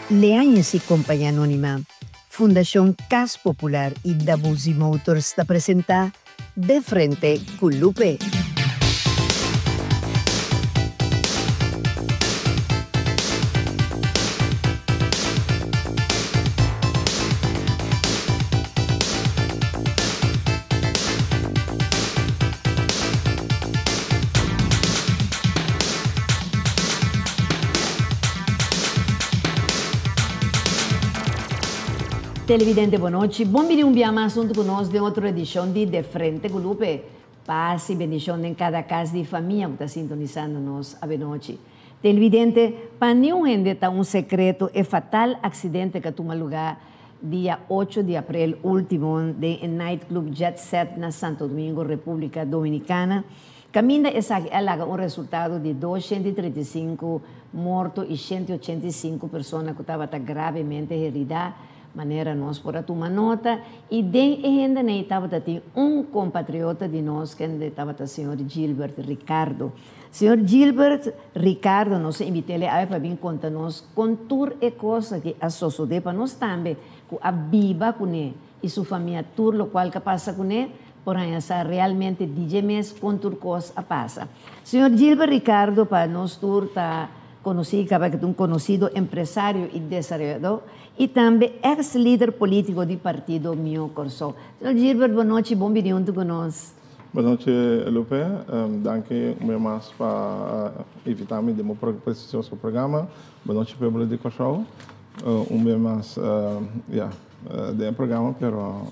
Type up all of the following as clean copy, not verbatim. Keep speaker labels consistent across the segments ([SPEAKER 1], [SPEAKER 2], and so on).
[SPEAKER 1] Leañez y Compañía Anónima, Fundacion Cas Popular y Dabuzi Motors ta presenta De Frente cu Lupe. Televidente bon nochi, bon bini un bia mas hunto cu nos den otro edicion di De Frente cu Lupe. Paz y bendicion den cada cas di famia cu ta sintonisando nos avenochi. Televidente, pa niun hende ta un secreto e fatal accidente cu a tuma lugar dia ocho di aprel ultimo den e nightclub Jet Set na Santo Domingo, Republica Dominicana, caminda esaki a laga un resultado di 235 morto y 185 persona cu tabata gravemente herida, manera nos por a tuma nota, y den e hendenan ei tabata tin un compatriota di nos kende tabata señor Gilbert Ricardo. Señor Gilbert Ricardo nos a invit'el e awe pa bin konta nos kon tur e kos aki a sosodé pa nos tambe ku a biba kuné i su famia tur lokual ka pasa kuné por haña sa realmente di dje mes kon tur kos a pasa. Señor Gilbert Ricardo pa nos tur ta konosí kaba ke ta un konosido empresario i desaroyadó i tambe eks lider polítiko di partido Mio Kòrsou. Señor Gilbert bon nochi bon bini huntu ku nos.
[SPEAKER 2] Bon nochi Lupe, danki un bes mas pa invita mi den bo presicioso programa. Bon nochi pueblo di Kòrsou, un bes mas ya den e programa pero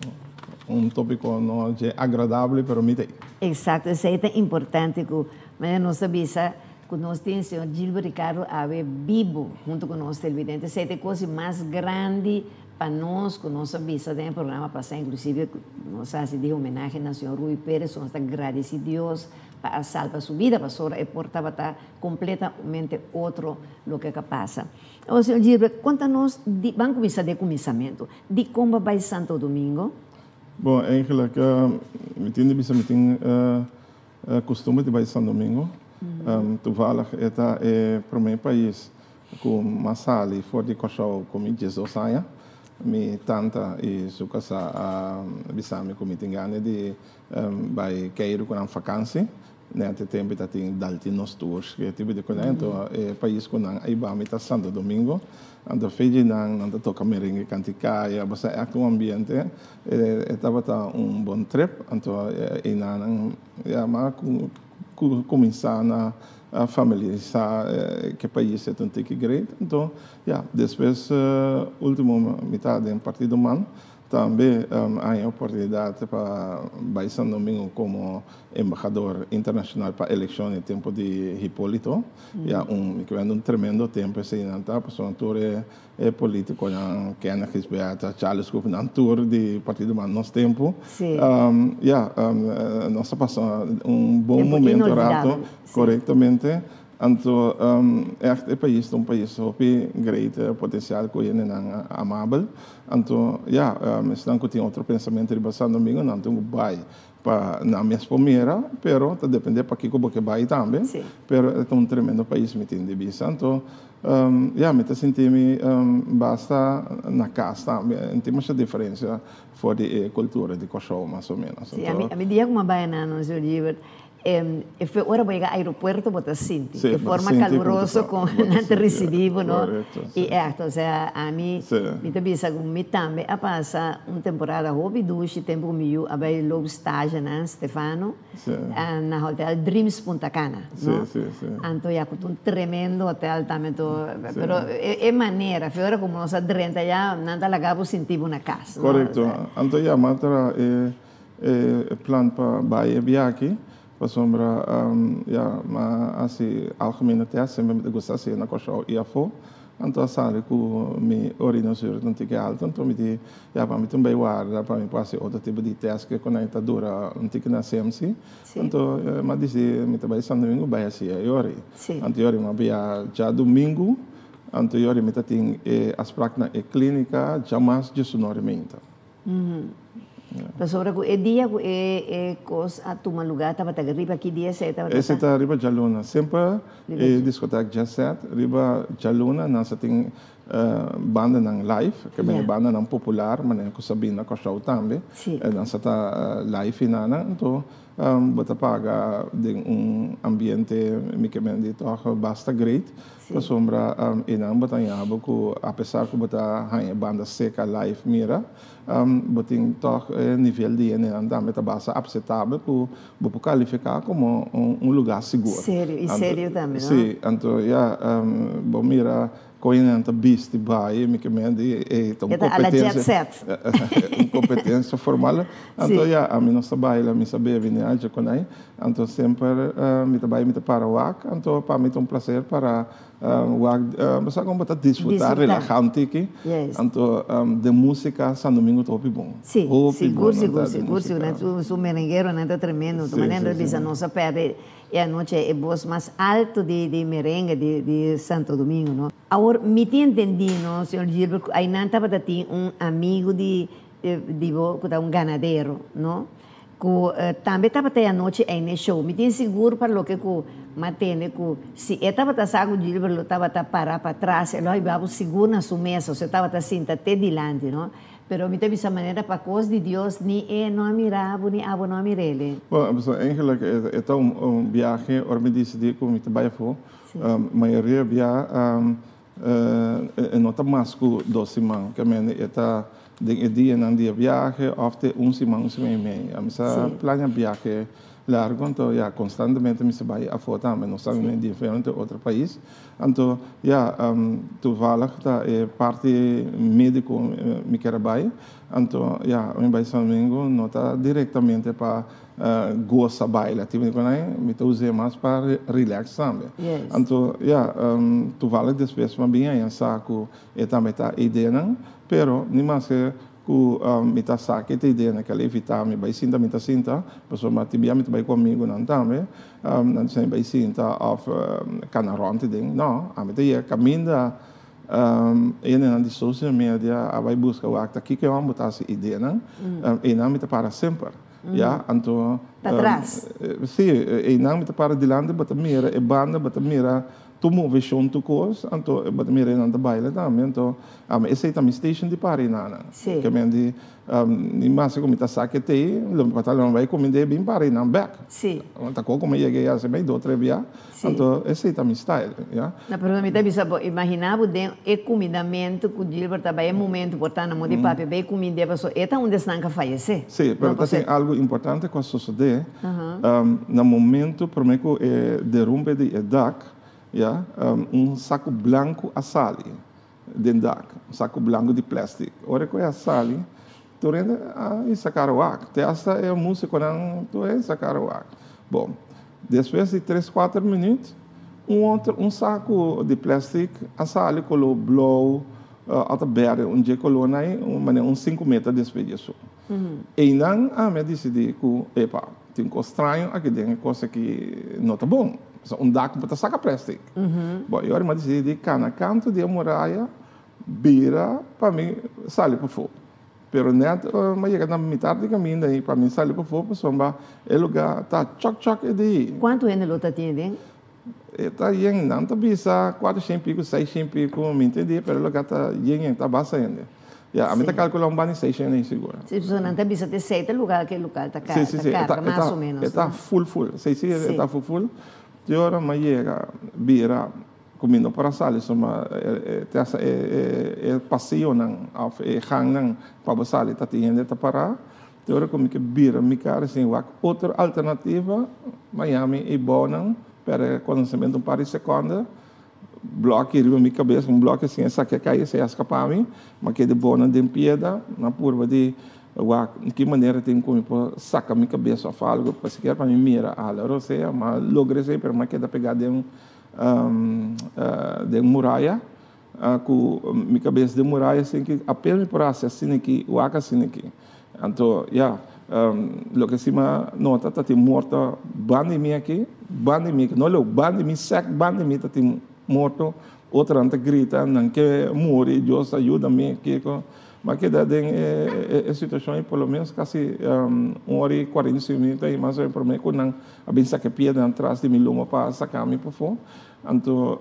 [SPEAKER 2] un topico no dje agradable pero mi ta ei.
[SPEAKER 1] Exacto, esei ta importante ku manera nos ta bisa ku nos tin señor Gilbert Ricardo awe bibo hunto ku nos televidente, esei ta e kos di mas grandi Pa nos ku nos a bisa den e programa pasá inklusive nos a hasi di homenahe na señor Rui Perez nos ta gradisí Dios pa a salba su vida pasobra e por tabata kompletamente otro loke ka pasa. Awor señor Gilbert konta nos di ban kuminsá di e kuminsamentu dikon bo a bai Santo Domingo?
[SPEAKER 2] Bon eigenlijk mi tin di bisa mi tin kustumber di bai San Domingo toevallig e ta e promé pais Ku m'a sali for di Kòrsou ku mi 12 aña, mi tanta i su kasá a bisa mi ku mi tin gana di bai keiru ku nan fakansi. Nèt e tempu ta tin dalti nos tours ku e tipo di kos. Anto e pais ku nan a hiba mi ta Santo Domingo. Anto fe dje nan, nan ta toka merengue kanti kaya. Bo sa ègt un ambiente. E tabata un bon trip. Anto einan nan ya m'a kuminsá na A familiarisá ke pais e ta un tiki great. Anto, ya, despues ultimo mi ta den Partido man, tambe a haña oportunidat pa bai San Domingo komo embahador internashonal pa elekshon e tempu di Hipolito. Ya, un, mi kibendo un tremendo tempu eseinan ta, pasobra tur e E politiconan Kenneth Gisberta, Charles Koop, nan tur di Partido Man nos tempo.
[SPEAKER 1] Sí.
[SPEAKER 2] Ya, nos a pasa un bon
[SPEAKER 1] Tempo
[SPEAKER 2] momento rato,
[SPEAKER 1] inolvidabel. Sí.
[SPEAKER 2] correctamente. Anto, echt e pais ta un pais hopi great, potencial cu hendenan amabel. Anto, ya, esnan cu tin otro pensamento riba San Domingo, nan tin cu bay pa nan mes por mira, pero ta depende pakico bo ke bay tambe.
[SPEAKER 1] Sí.
[SPEAKER 2] Pero e ta un tremendo pais mi tin di bisa. Anto, Ya, mi ta sinti mi basta na kas tambe. No tin masha diferensia for di e kultura di Kòrsou mas o ménos.
[SPEAKER 1] Sí, ami dia ku mi a bai nan, señor Gilbert, e fue ora bo yega aeropuerto bo ta sinti e forma kaluroso kon nan ta risibi bo, no? I ègt, osea, ami mi ta bisa ku mi tambe a pasa un temporada hopi dushi tempu ku mi yu a bai loop stage nan, Stefano. Na hotel Dreams Punta Cana, no? Anto ya cu ta un tremendo hotel tambe anto, pero e manera, fe ora como nos a drenta ya, nan ta laga bo sinti bo na cas, no?
[SPEAKER 2] Corecto. Anto ya m'a traha e plan pa bay e biaha pasobra ya m'a haci algemene test, semper mi ta gusta haci na Curaçao y afo. Anto a sali ku mi orina zuur ta un tiki alto, anto mi di, ya pa mi tin bai warda pa mi por hasi otro tipo di test ke ku nan ta dura un tiki na CMC. Anto mi a disi mi ta bai San Domingo bai hasi e yori. Anto yori mi a bia djadumingu, anto yori mi ta tin e afsprak na e klinika djamas djesunori meinta.
[SPEAKER 1] Pasobra ku e dia ku e e kos a tuma lugá tabata riba ki dia esei tabata?
[SPEAKER 2] Esei ta riba djaluna. Semper e diskotek Jet Set riba djaluna nan sa tin Bandanan live, ke men bandanan popular, manera ku sa bin na Kòrsou tambe. Nan sa ta live hinana, anto bo ta paga den un ambiente mi ke men di tòg basta great, pasobra einan bo ta haña bo ku apesar ku bo ta haña banda seka live mira, bo tin tòg e nivel di hendenan tambe ta basta apsetabel ku bo por kalifiká komo un lugá sigur.
[SPEAKER 1] Serio, i serio tambe, no?
[SPEAKER 2] Si, anto ya bo mira Kon e nan ta bisti bai, mi ke men di e ta un kompetensia, un kompetensia formal. Anto ya, ami no sa baila, mi sa bebe ni aja kon ai. Anto semper mi ta bai mi ta para wak, anto pa mi ta un plaser para wak, bo sa kon bo ta disfruta, relaha un tiki. Anto den musika San Domingo ta hopi bon.
[SPEAKER 1] Si, sigur, sigur, sigur, sigur. Su merengueronan ta tremendo. Tu manera ta bisa nos a perde E anochi e bos mas alto di di merengue di di Santo Domingo, no. Awor mi tin entendí, no, señor Gilbert, ku ainan tabata tin un amigu di di bo ku ta un ganadero, no, ku tambe tabata e anochi ei n'e show. Mi tin sigur pa loke ku m'a tende ku si e tabata sa ku Gilbert lo tabata para patras, e lo a hiba bo sigur na su mesa, osea tabata sinta te dilanti, no. Pero mi ta bisa manera pa cos di Dios ni e no a mira bo ni abo no a mir'ele.
[SPEAKER 2] Bon, pasobra eigenlijk e ta un biahe ora mi disidí ku mi ta bai afó. Mayoria bia e no ta mas ku dos siman, ke mende e ta den e dianan di e biahe òf te un siman, un siman i mei. Mi sa plania biahe largu, anto ya konstantemente mi sa bai afó tambe, no solamente diferente otro pais. Anto, ya, toevallig ta e parti médiko mi kier a bai. Anto, ya, mi bai San Domingo no ta direktamente pa gosa baila, tipo di konai, mi ta us'é mas pa relax tambe. Anto, ya, toevallig despues mi a bin haña sa ku e tambe ta e ideanan, pero ni maske Ku mi ta sa ke ta idea na kel evitá mi bai sinta mi ta sinta, pasobra tin bia mi ta bai ku amigunan tambe, nan ta bisa mi bai sinta òf kana rònt den. No, ami ta yega kaminda hendenan di social media a bai buska wak ta kiko e hòmber ta hasi ideanan, einan mi ta para semper, ya. Anto.
[SPEAKER 1] Patras.
[SPEAKER 2] Si, einan mi ta para dilanti bo ta mira e banda, bo ta mira Tur moveshon tur kos, anto bo ta mira nan ta baila tambe, anto ami esei ta mi station di para einan.
[SPEAKER 1] Sí.
[SPEAKER 2] Ke men di, ni maske ku mi ta sa ke tei, lo mi pa lo mi bai kumind'é bin para einan bèk.
[SPEAKER 1] Sí.
[SPEAKER 2] Ta koko mi yega ei hasi mei dos tres bia,
[SPEAKER 1] Sí.
[SPEAKER 2] anto esei ta mi style, ya.
[SPEAKER 1] Na pero mi ta bisa bo, imaginá bo den e kumindamentu ku Gilbert ta bai e momentu por ta na mon di papia bai kumind'é pasobra e ta un di esnan ku a fayesé.
[SPEAKER 2] Sí, pero
[SPEAKER 1] No
[SPEAKER 2] ta tin
[SPEAKER 1] pasobra.
[SPEAKER 2] algu importante ku a sosodé. Na momento prome ku e derumbe di e dak, ya, un saku blanku a sali den dak, un saku blanku di plastic. Ora ku e a sali, tur hende a hisa kara wak, te asta e musikonan tur a hisa kara wak. Bon, despues di tres kuater minüt, un otro, un saku di plastic a sali koló blou, ota berde, un dje kolónan ei, manera un sinku meter despues di esun. Einan ami a disidí ku, epa, tin kos straño aki den e kos aki no ta bon. Pasobra un dak bo ta saka plèstik. Bon, e ora mi a disidí di kana kantu di e muraya bira pa mi sali pafó. Pero nèt mi a yega na mitar di kaminda ei pa mi sali pafó pasobra e lugá ta chòk chòk e di.
[SPEAKER 1] Kuantu hende lo ta tin den?
[SPEAKER 2] E ta yen, nan ta bisa kuater shen piku, seis shen piku, mi entendí, pero e lugá ta yen yen, ta basta hende. Ya, ami ta kalkulá un banda di seis shen ei sigur.
[SPEAKER 1] Sí, pasobra nan ta bisa te seis ta lugá ku e lokal ta karga, mas o ménos.
[SPEAKER 2] E ta ful ful, seis sí e ta ful ful. Te ora mi a yega bira ku mi no por a sali suma te hasta e pasionan òf e gangnan pa bo sali ta tin hende ta pará. Te ora ku mi ke bira mi kara sin wak otro alternativa, Miami i bounan perde konosementu un par di sekonde, blòki riba mi kabes, un blòki sin e sakia kai esei a skapa mi, m'a keda bounan den pieda, m'a purba di wak ki manera tin ku mi por saka mi kabes òf algu, pa sikiera pa mi mira ala rosea, m'a logra esei pero m'a keda pegá den den muraya. Ku mi kabes den muraya asin ki apenas mi por hasi asina aki, wak asina aki. Anto ya, loke si mi a nota ta tin morto banda di mi aki, banda di mi aki, no leu, banda di mi, sèk banda di mi ta tin morto, otronan ta grita nan ke muri, Dios ayuda mi, kiko. Mi a keda den e situashon ei por lo menos kasi un ora i 45 minüt ei mas o menos promé ku nan a bin saka e piedranan tras di mi luma pa saka mi pafó. Anto,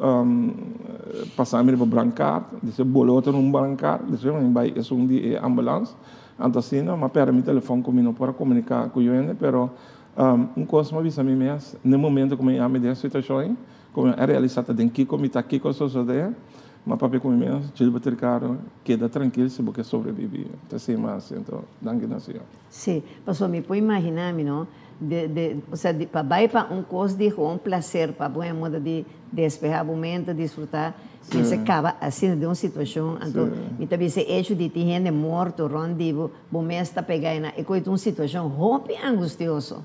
[SPEAKER 2] pasa mi riba brancard, despues bole otro un brancard, despues mi bai esun di e ambulance. Anto asina m'a perde mi telefon ku mi no por a komuniká ku yu hende, pero un kos m'a bisa mi mes, n'e momento ku mi yami den e situashon ei, ku mi a realisá ta den kiko mi ta, kiko a sosodé, m'a papia ku mi mes, Gilbert Ricardo, keda trankil si bo ke sobrebibí. Ta esei m'a hasi, anto danki na Señor.
[SPEAKER 1] Sí, pasobra mi por imaginá mi, no, de, de, osea, di, pa bai pa un kos di gewoon plaser, pa bo en moda di despehá bo mente, disfrutá, mester kaba asina den un situashon, anto mi ta bisa e hecho di tin hende morto rònt di bo, bo mes ta pega einan, e koe ta un situashon hopi angustioso.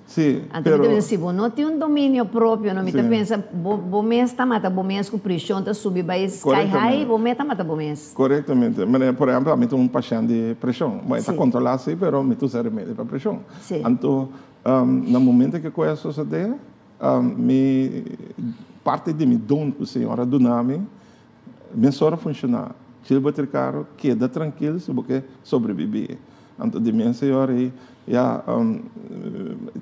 [SPEAKER 1] Anto mi ta bisa si bo no tin un dominio propio, no, mi ta pensa bo, bo mes ta mata bo mes ku preshon ta subi bai sky high, bo mes ta mata bo mes.
[SPEAKER 2] Korektamente. Manera, por ehèmpel, ami ta un pashènt di preshon. Bon, e ta kontrolá si, pero mi ta usa remedi pa preshon. Anto, na momento ku e kos a sosodé, Mi parti di mi don ku Señor a duna mi mesora funshoná. Gilbert Ricardo, keda trankil si bo ke sobrebibí. Anto di mi Señor ei, ya,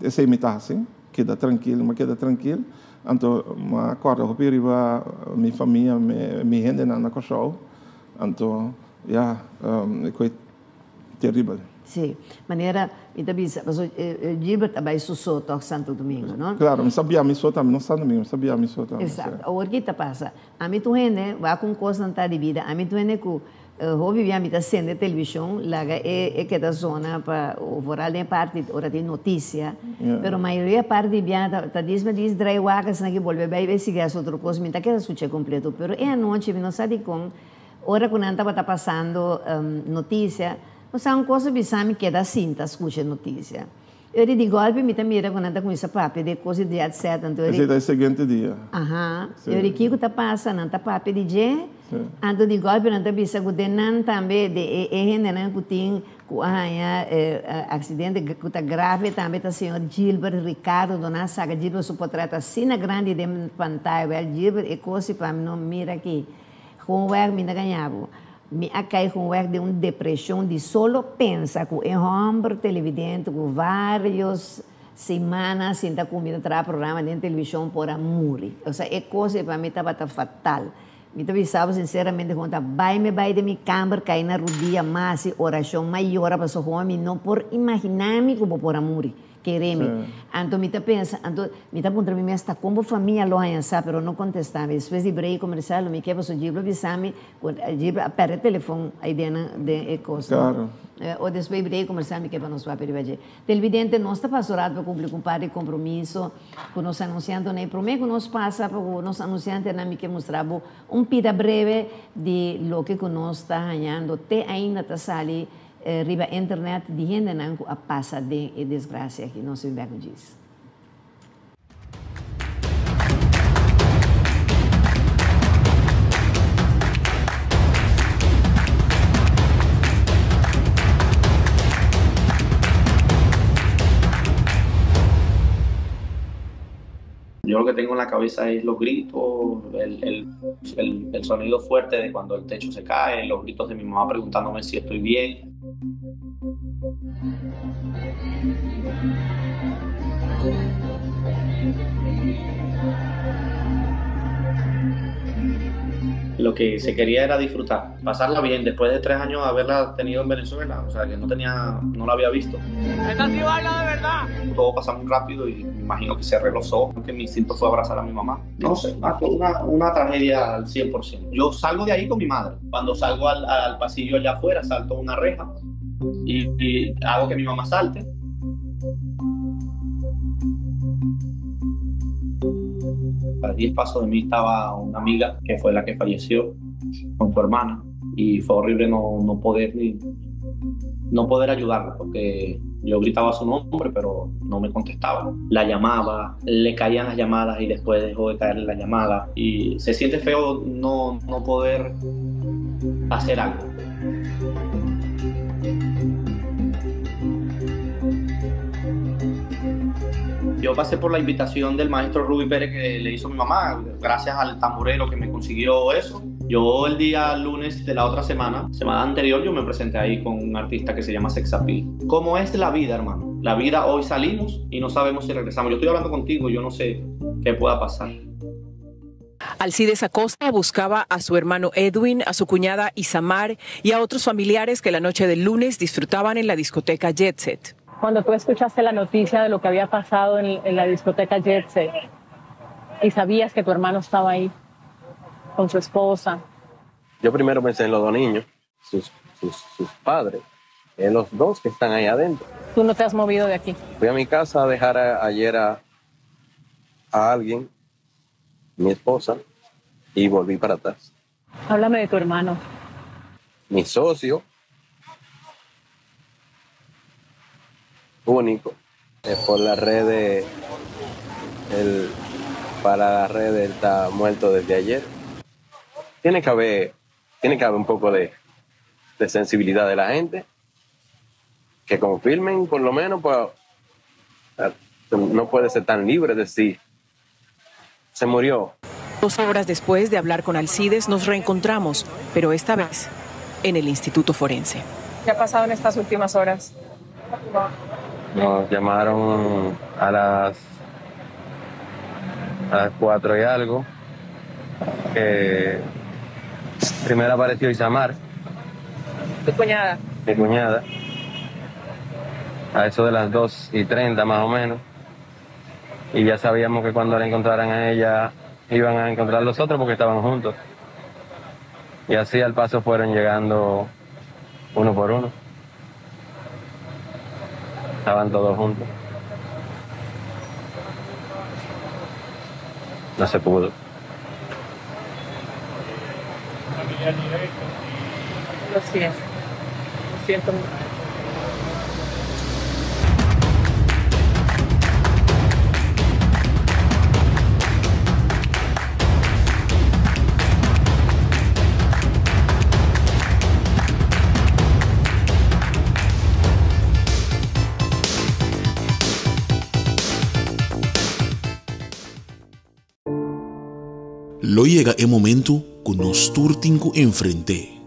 [SPEAKER 2] esei mi ta hasi, keda trankil, mi a keda trankil. Anto mi a kòrda hopi riba mi famia, mi hendenan na Kòrsou. Anto, ya, e koe Terribel.
[SPEAKER 1] Sí, manera mi ta bisa, paso Gilbert a bai su so tòg Santo Domingo, no?
[SPEAKER 2] Claro, mi sa bia mi so tambe, no Santo Domingo, mi sa bia mi so tambe.
[SPEAKER 1] Exacto. Awor ki ta pasa? Ami tur hende wak un kosnan ta di bida, ami tur hende ku hopi bia mi ta sende televishon laga e e keda zona pa vooral den e parti ora tin notisia, pero mayoria parti di bia ta ta dis mi dis drai wak asina ki bolbe bai bai sigui hasi otro kos, mi ta keda skucha kompleto, pero e anochi mi no sa dikon. Ora ku nan tabata pasando notisia, bo sa un kos a bisa mi keda sinta skucha notisia. E ora di gòlpi mi ta mira ku nan ta kuminsá papia di e kos di jet set, anto
[SPEAKER 2] Esei ta e siguiente dia.
[SPEAKER 1] Aha. E ora kiko ta pasa? Nan ta papia di dje, anto di gòlpi nan ta bisa ku den nan tambe de e e hendenan ku tin ku a haña aksidente ku ta grave tambe ta señor Gilbert Ricardo, anto nan a saka Gilbert su potrèt asina grandi den pantaya, wèl Gilbert e kos si pa mi no mira aki. Gewoon weg mi ta gaña bo. Mi a kai gewoon weg den un depresion di solo pensa ku e homber televidente ku varios simana sinta ku mi ta traha programa den television por a muri. Osea e kos ei pa mi tabata fatal. Mi ta bisa bo sinceramente gewoon ta bai mi bai den mi kamber kai na rudia mas hasi oracion mas yora pasobra gewoon mi no por imagina mi ku bo por a muri. Kere mi. Anto mi ta pensa, anto mi ta puntra mi mes ta kon bo famia lo haña sa, pero no kontestá mi. Despues di break komersal lo mi ke pasobra Gilbert bisa mi ku Gilbert a pèrdè telefon ai den nan den e kos.
[SPEAKER 2] Klaro.
[SPEAKER 1] O despues di break komersal mi ke pa nos papia riba dje. Televidente, nos ta pasa un rato pa kumpli ku un par di kompromiso ku nos anunsiantenan. E promé ku nos pasa pa ku nos anunsiantenan mi ke mustra bo un pida breve di loke ku nos ta hañando te ainda ta sali Riba internet di hendenan ku a pasa den e desgrasia aki. Nos bin bek ku djis.
[SPEAKER 3] Yo lo que tengo en la cabeza es los gritos, el, el, el, el sonido fuerte de cuando el techo se cae, los gritos de mi mamá preguntándome si estoy bien. Lo que se quería era disfrutar, pasarla bien después de tres años de haberla tenido en Venezuela, o sea que no tenía, no la había visto.
[SPEAKER 4] Esta sí baila de verdad.
[SPEAKER 3] Todo pasa muy rápido y me imagino que cerré los ojos, que mi instinto fue abrazar a mi mamá. No sé, una, una tragedia al 100%. Yo salgo de ahí con mi madre. Cuando salgo al, al pasillo allá afuera, salto una reja y, y hago que mi mamá salte. A 10 pasos de mí estaba una amiga que fue la que falleció con su hermana y fue horrible no, no poder ni, no poder ayudarla porque yo gritaba su nombre pero no me contestaba. La llamaba, le caían las llamadas y después dejó de caerle la llamada y se siente feo no, no poder hacer algo. Yo pasé por la invitación del maestro Ruby Pérez que le hizo mi mamá, gracias al tamborero que me consiguió eso. Yo el día lunes de la otra semana, semana anterior, yo me presenté ahí con un artista que se llama Sexapil. ¿Cómo es la vida, hermano? La vida hoy salimos y no sabemos si regresamos. Yo estoy hablando contigo, yo no sé qué pueda pasar.
[SPEAKER 5] Alcides Acosta buscaba a su hermano Edwin, a su cuñada Isamar y a otros familiares que la noche del lunes disfrutaban en la discoteca Jet Set.
[SPEAKER 6] Cuando tú escuchaste la noticia de lo que había pasado en la discoteca Jet Set y sabías que tu hermano estaba ahí con su esposa.
[SPEAKER 7] Yo primero pensé en los dos niños, sus padres, en los dos que están ahí adentro.
[SPEAKER 6] ¿Tú no te has movido de aquí?
[SPEAKER 7] Fui a mi casa a dejar ayer a alguien, mi esposa, y volví para atrás.
[SPEAKER 6] Háblame de tu hermano.
[SPEAKER 7] Mi socio único. Por las redes, para las redes está muerto desde ayer. Tiene que haber un poco de sensibilidad de la gente, que confirmen por lo menos, pues, no puede ser tan libre de decir, se murió.
[SPEAKER 5] 2 horas después de hablar con Alcides nos reencontramos, pero esta vez en el Instituto Forense.
[SPEAKER 6] ¿Qué ha pasado en estas últimas horas?
[SPEAKER 7] Nos llamaron a las 4 y algo. Primero apareció Isamar.
[SPEAKER 6] ¿Tu cuñada?
[SPEAKER 7] Mi cuñada. A eso de las 2:30 más o menos. Y ya sabíamos que cuando la encontraran a ella iban a encontrar los otros porque estaban juntos. Y así al paso fueron llegando uno por uno. Estaban todos juntos. No se pudo.
[SPEAKER 6] Lo siento. Lo siento mucho.
[SPEAKER 8] Lo llega el momento que nos turtinco enfrente.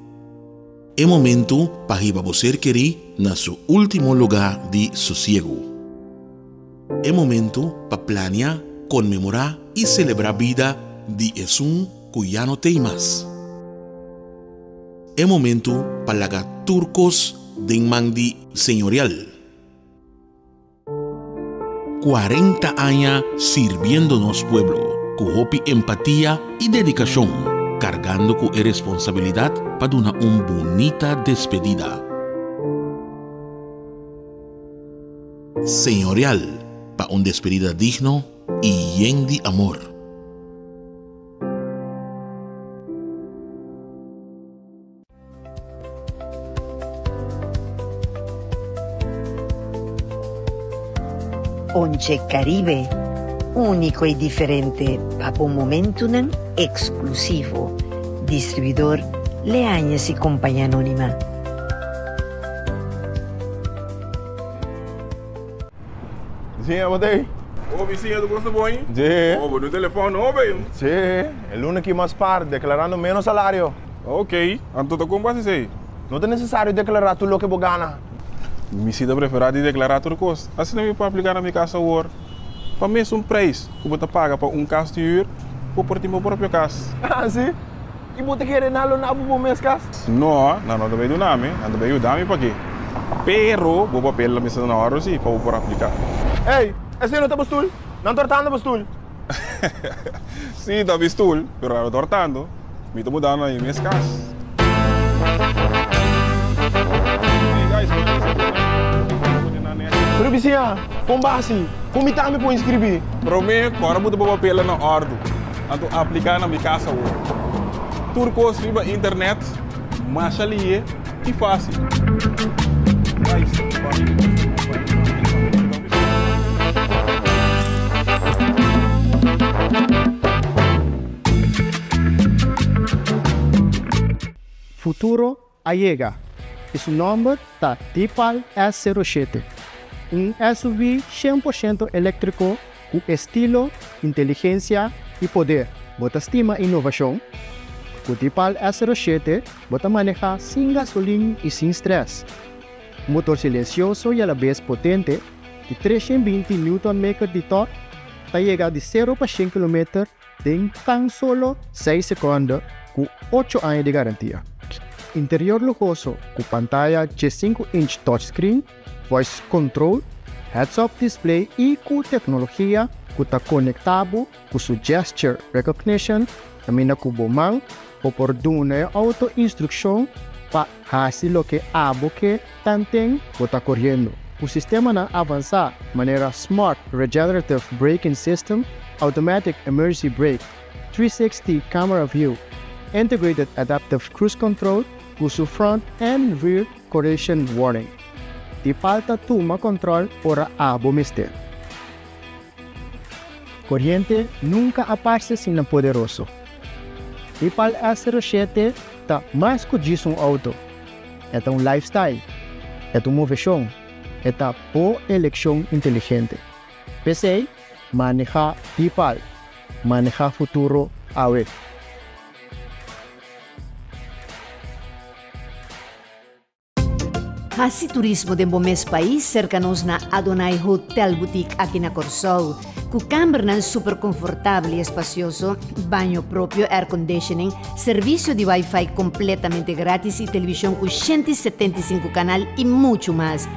[SPEAKER 8] El momento para que ser querí na su último lugar de sosiego. El momento para planear, conmemorar y celebrar vida de esun que ya no te más. El momento para lagar turcos de mandi señorial. 40 años sirviéndonos pueblo. Con hopi empatía y dedicación, cargando con responsabilidad para una bonita despedida. Señorial, para una despedida digno y llena de amor.
[SPEAKER 9] Once Caribe, único y diferente, pa un momento exclusivo. Distribuidor Leañez y Compañía Anónima.
[SPEAKER 2] Sí, botei.
[SPEAKER 10] Ô, vizinho do Gosto Bom?
[SPEAKER 2] Sí.
[SPEAKER 10] Ô, no telefone, ô, bem.
[SPEAKER 2] Sí, el único que más par, declarando menos salario.
[SPEAKER 10] Ok, entonces ¿cómo vas a hacer?
[SPEAKER 2] No es necesario declarar tú lo que vos ganas.
[SPEAKER 10] Mi cita preferida de declarar tu costo. Assim não me pode aplicar na minha casa agora. Para mim é um preço que você paga para um caso de huur, ou por ti meu próprio caso.
[SPEAKER 2] Ah, sim? E você quer nalo na bu mês caso?
[SPEAKER 10] Não, não, não também do nome, não também ajudar-me para quê? Pero, vou papel na mesa na hora sim, para poder aplicar.
[SPEAKER 2] Ei, esse não tá bastul? Não tortando bastul?
[SPEAKER 10] Sim, tá bastul, pero não tortando. Me tô mudando aí mês caso.
[SPEAKER 2] Pero vizinha, com base, como tá me por inscrever?
[SPEAKER 10] Promete, agora muda o papel na ordem. Anto aplicar na minha casa hoje. Turcos riba internet, mais ali e fácil.
[SPEAKER 11] Futuro llega. E su nombre está Deepal S07. Un SUV 100% eléctrico con estilo, inteligencia y poder. Bota estima innovación. Con Deepal S07, bota maneja sin gasolina y sin estrés. Motor silencioso y a la vez potente, de 320 Nm de torque, ta llega de 0 a 100 km den tan solo 6 seconde cu 8 aña di garantia. Interior luhoso cu pantaya 5 inch touchscreen, voice control, heads-up display y cu tecnologia cu ta conecta cu su gesture recognition, caminda cu bo man por duna auto instruccion pa haci loke abo ke tanten bo ta coriendo. E sistemanan avansa manera Smart Regenerative Braking System, Automatic Emergency Brake, 360 Camera View, Integrated Adaptive Cruise Control, cu su front and rear collision warning. Deepal ta tuma control ora abo mester. Coriente nunca a parce asina poderoso. Deepal S07 ta mas cu un auto. E ta un lifestyle, e ta un movecion, e ta bo eleccion inteligente. P'esey, maneha Deepal. Maneha futuro awe.
[SPEAKER 9] Haci turismo den bo mes pais cerca nos na Adonai Hotel Boutique aki na Corsou. Cu cambernan super comfortabel y espacioso, baño propio, air conditioning, servicio di wifi completamente gratis y television cu 175 canal y mucho mas.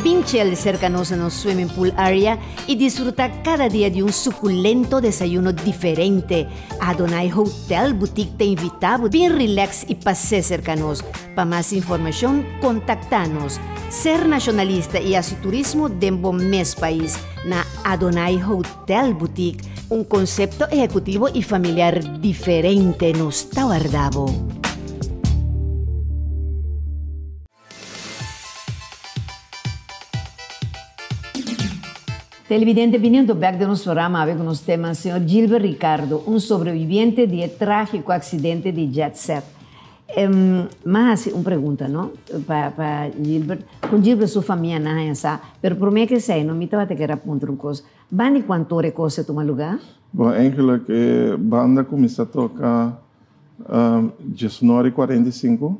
[SPEAKER 9] Bin chill cerca nos na swimming pool area y disfruta cada dia di un suculento desayuno diferente. Adonai Hotel Boutique ta invita bo bin relax y pasa cerca nos. Pa mas informacion, contacta nos. Ser nacionalista y haci turismo den bo mes pais na Adonai Hotel Boutique, un concepto ehecutivo y familiar diferente nos ta warda bo.
[SPEAKER 1] Televidente, biniendo back den nos programa, cu nos tema, señor Gilbert Ricardo, un sobreviviente di tragico accidente di Jet Set. Mas un pregunta, no? Pa Gilbert. Cu Gilbert su famia nan sa, pero pa mi cu esey, no mi tabata kier puntra un cos. Banda cuanto or e cos a tuma luga?
[SPEAKER 2] Bon, eigenlijk, banda a cuminsa toca 19:45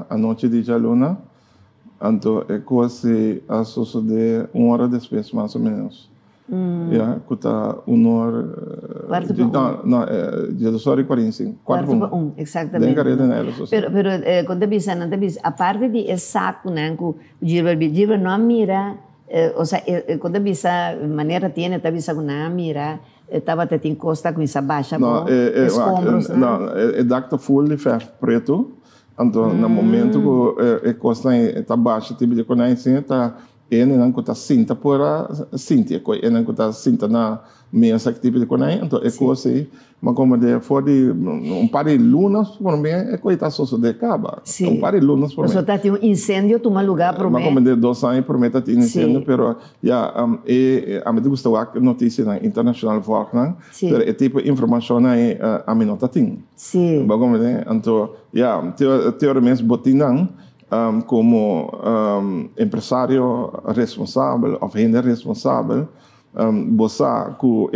[SPEAKER 2] anochi di dialuna. Anto, e cos a sucede un ora despues, mas o menos. Ja, cu ta 1 or.
[SPEAKER 1] Cuarto pa
[SPEAKER 2] No, no, 2:45.
[SPEAKER 1] Cuarto pa 1, exactamente.
[SPEAKER 2] Den careda na ela.
[SPEAKER 1] Pero con ta bisa, nan ta bisa, aparte di e saconan cu Gilbert, Gilbert no a mira, osea, con ta bisa, manera tiene, ta bisa cu nan a mira, tabata tin cos ta cuminsa basha
[SPEAKER 2] No,
[SPEAKER 1] bo,
[SPEAKER 2] e,
[SPEAKER 1] escombros, no?
[SPEAKER 2] No, e dak ta full di verf preto. Anto, na momento cu e cos ta basha, tipo di con asina, ta hendenan cu ta sinta por a sinti, hendenan cu ta sinta na mesa, tipo di con anto e cos ey, ma como di for di un par di luna, por mi, e cos ta sucede caba. Un par di luna por
[SPEAKER 1] So ta tin un incendio tuma luga por
[SPEAKER 2] Ma
[SPEAKER 1] mi.
[SPEAKER 2] como di 2 aña por mi ta tin incendio, pero ja, ami ta gusta wak noticianan internacional volg nan, pero e tipo informacion ey ami no ta tin. Bo comprende? Anto, ja, teoricamente bo tin nan como empresario responsabel of hende responsabel, bo sa cu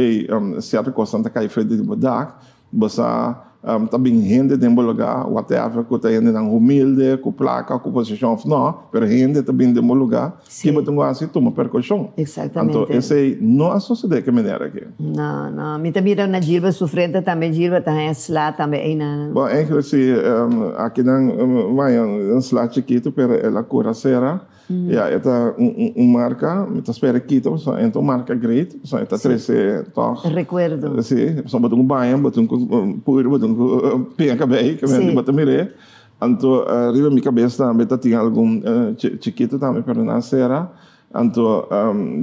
[SPEAKER 2] cierto cos ta cay for di bo dak, bo sa tambe hende den bo luga, whatever, cu ta hendenan humilde, cu placa, cu posicion of no, pero hende tambe den bo luga, cu bo tin cu tuma precaucion.
[SPEAKER 1] Exactamente.
[SPEAKER 2] Anto, esey no a sucede di e manera aki.
[SPEAKER 1] No, no. Mi tambe na Gilbert su frente tambe, Gilbert ta sla tambe ey na.
[SPEAKER 2] Bon, eigenlijk si, aki nan, un sla chikito, pero el a cura sera. Ja, e ta un marca, mi ta spera kita, so, e ta un marca great, so, e ta 13 toch.
[SPEAKER 1] Recuerdo.
[SPEAKER 2] Si, so bo tin un baña, bo tin un puro, bo tin un peña cabey, cu mi bo ta mire. Anto, riba mi cabes tambe, ta tin algun chikito tambe, pero nan sera. Anto,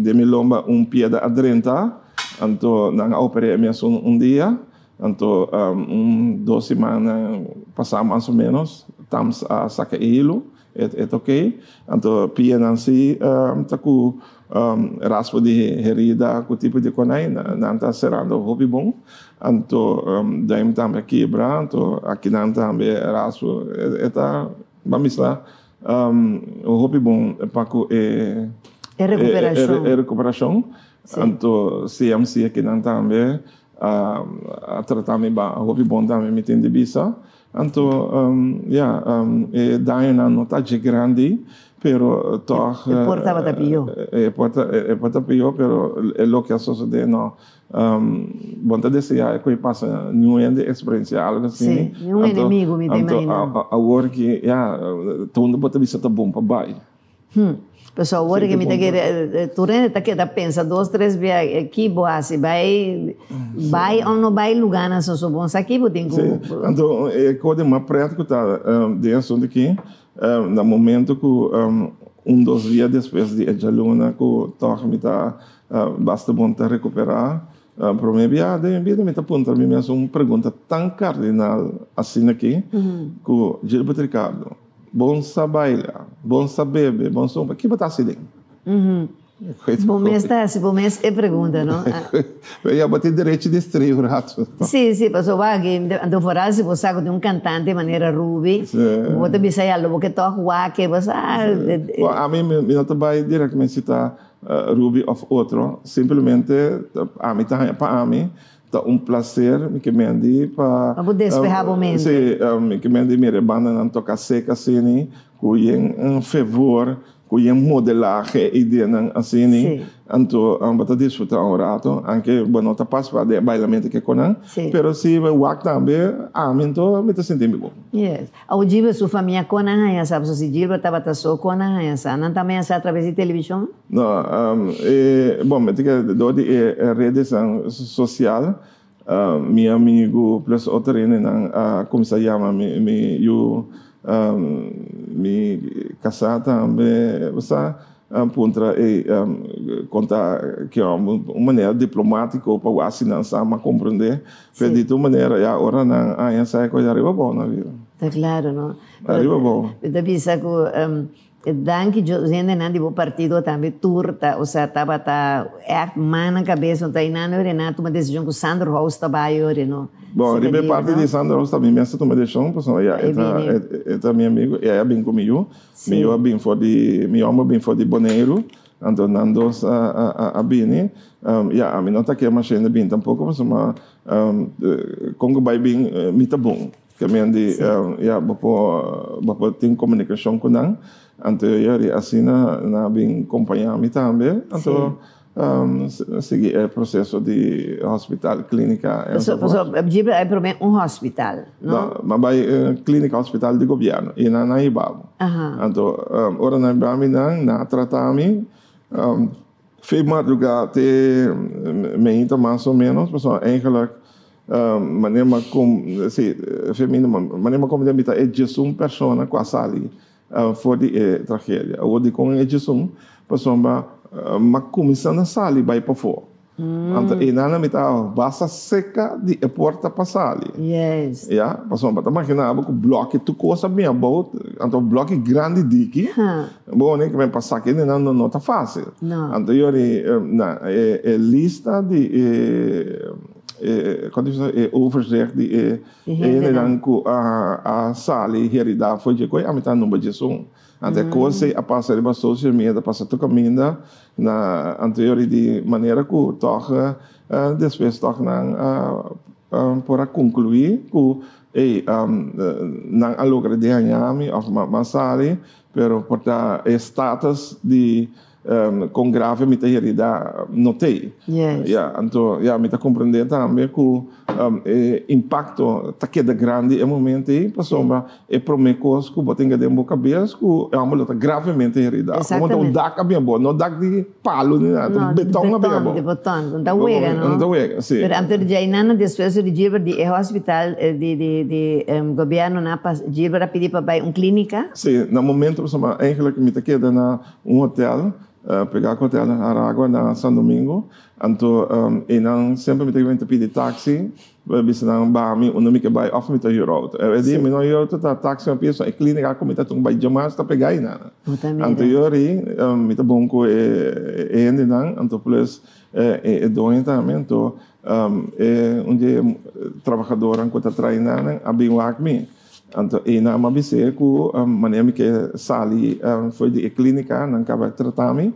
[SPEAKER 2] den mi lomba un piedra a drenta, anto nan a opera mi un dia, anto 2 siman pasa mas o menos, tams a saca hilo, e ta ok. Anto pianan si ta cu raspo di herida, cu tipo di cos, nan ta cerrando hopi bon. Anto duim tambe kibra, anto aki nan tambe raspo, e ta, ban bisa, hopi bon pa cu e
[SPEAKER 1] E recuperacion.
[SPEAKER 2] E recuperacion. Anto CMC aki nan tambe a trata mi ba hopi bon tambe, mi tin di bisa. Anto, ya, e dañonan no ta dje grandi, pero tòg.
[SPEAKER 1] E por tabata pió.
[SPEAKER 2] E por ta, e por ta pió, pero e loke a sosodé no. Bo no ta deseá ku e pasa niun hende eksperensiá algu asina.
[SPEAKER 1] Sí, niun enemigu mi ta imaginá.
[SPEAKER 2] Anto, awor ki, ya, tur hende bo ta bisa ta bon pa bai.
[SPEAKER 1] Hm. Pasobra awor ki mi ta kere, tur hende ta keda pensa dos, tres bia ki bo hasi, bai, bai òf no bai lugánan soso bon sa ki bo tin ku.
[SPEAKER 2] Sí, anto e kos di mas prèt ku ta den asuntu aki, na momento ku un dos dia despues di e djaluna ku tòg mi ta basta bon ta rekuperá, promé bia den mi bida mi ta puntra mi mes un pregunta tan kardinal asina aki ku Gilbert Ricardo, Bon sa baila, bon sa bebe, bon sa ki bo ta hasi den?
[SPEAKER 1] Bo mes ta hasi bo mes e pregunta, no?
[SPEAKER 2] Ya bo tin derecho di stria un rato.
[SPEAKER 1] Si, si, pasobra wak, anto foral si bo sa ku tin un kantante manera Ruby, bo ta bisa ya lo bo ke tòg wak, bo sa.
[SPEAKER 2] Bon, ami mi no ta bai direktamente si ta Ruby òf otro, simplemente ami ta haña pa ami Ta un placer mi ke mendi pa.
[SPEAKER 1] Pa bo despeha bo mente.
[SPEAKER 2] Si, mi ke mendi mira e bandanan toca sek asini, cu yen fervor, cu yen modelahe e ideanan asini. Anto bo ta disfruta un rato, anke bo no ta participa den e bailamento ke cu nan, pero si bo wak tambe, ami anto mi ta sinti mi bon.
[SPEAKER 1] Yes. Awo Gilbert su famia kon a haña sa? Pasobra si Gilbert tabata so, kon a haña sa? Nan tambe a sa atraves di televishon?
[SPEAKER 2] No, e, bon, mi ta kere dor di e redesnan sosial, mi amigu plus otro hendenan a kuminsá yama mi, mi yu, mi kasá tambe, bo sa. Puntra e kon ta ke un manera diplomátiko pa wak si nan sa mas komprendé. Pero di tur manera ya ora nan haña sa e kos ya riba abou nan bira.
[SPEAKER 1] Ta klaro no.
[SPEAKER 2] Ariba abou.
[SPEAKER 1] Mi ta bisa ku danki Dios hendenan di bo partido tambe tur ta osea tabata ègt man na kabes no ta einan ora nan a tuma desishon ku Sandro House ta bai ora no.
[SPEAKER 2] Bon riba e parti di Sandro House ta mi mes ta tuma desishon pasobra ya e ta mi amigu e a bin ku mi yu. Mi yu a bin for di, mi homber a bin for di Boneiru, anto nan dos a bini. Ya, ami no ta ke masha hende bin tampoco, pasobra con cu bay bin mi ta bon. Ke men di, ya, bo por, bo por tin comunicacion cu nan. Anto yori asina nan a bin compaña mi tambe. Anto Sigui e proceso di hospital, clinica enzovoort.
[SPEAKER 1] So, Gilbert a prome un hospital, no?
[SPEAKER 2] No, m'a bai clinica hospital di gobierno y nan a hiba bo. Anto, ora nan hiba mi nan, nan a trata mi fe madruga te meinta mas o menos, pasobra eigenlijk manera m'a com, si, fe meinta, manera m'a comprende mi ta e djesun persona cu a sali For di e tragedia. Awor dikon e djesun? Pasobra m'a kuminsá na sali bai pafó. Anto einan mi ta basta seka di e porta pa sali. Ya, pasobra bo ta maginá bo ku blòki tur kos a bin abou, anto blòki grandi diki, bo wone ku pa saka einan no ta fásil. Anto yori na e lista di e, e overzicht di e E hendenan ku a sali heridá for dje koe, ami ta number djesun. Anto e kos ei a pasa riba social media, ta pasa tur kaminda na anterior i di manera ku tòg despues tòg nan por a konkluí ku ey nan a logra di haña mi òf m'a sali, pero por ta e status di Kon grave mi ta herida no t'ei. Ya, anto ya mi ta komprendé tambe ku e impakto ta keda grandi e momento ei pasobra e promé kos ku bo tin den bo kabes ku e hòmber lo ta gravemente heridá. Komo ta un dak a bin abou, no dak di palu ni nada, ta un beton a bin abou.
[SPEAKER 1] Di beton, un ta wega no.
[SPEAKER 2] Un ta wega, si.
[SPEAKER 1] Pero anto djainana despues di Gilbert di e hospital di di gobièrnu nan a pas Gilbert a pidi pa bai un klínika.
[SPEAKER 2] Si, na momento pasobra eigenlijk mi ta keda na Un hotel, pegá ku hotel Aragua na San Domingo. Anto einan semper mi ta ta pidi taxi, bisa nan baha mi unda mi ke bai òf mi ta hür outo. E di mi no hür outo ta taxi mi a pidi so e klínika ku mi ta tuma bai djamas ta pegá einan. Anto yori mi ta bon ku e hendenan anto plus e doño tambe anto e un di e trabahadornan ku ta traina nan a bin wak mi. Anto einan mi a bis'é ku manera mi ke sali for di e klínika, nan kaba trata mi,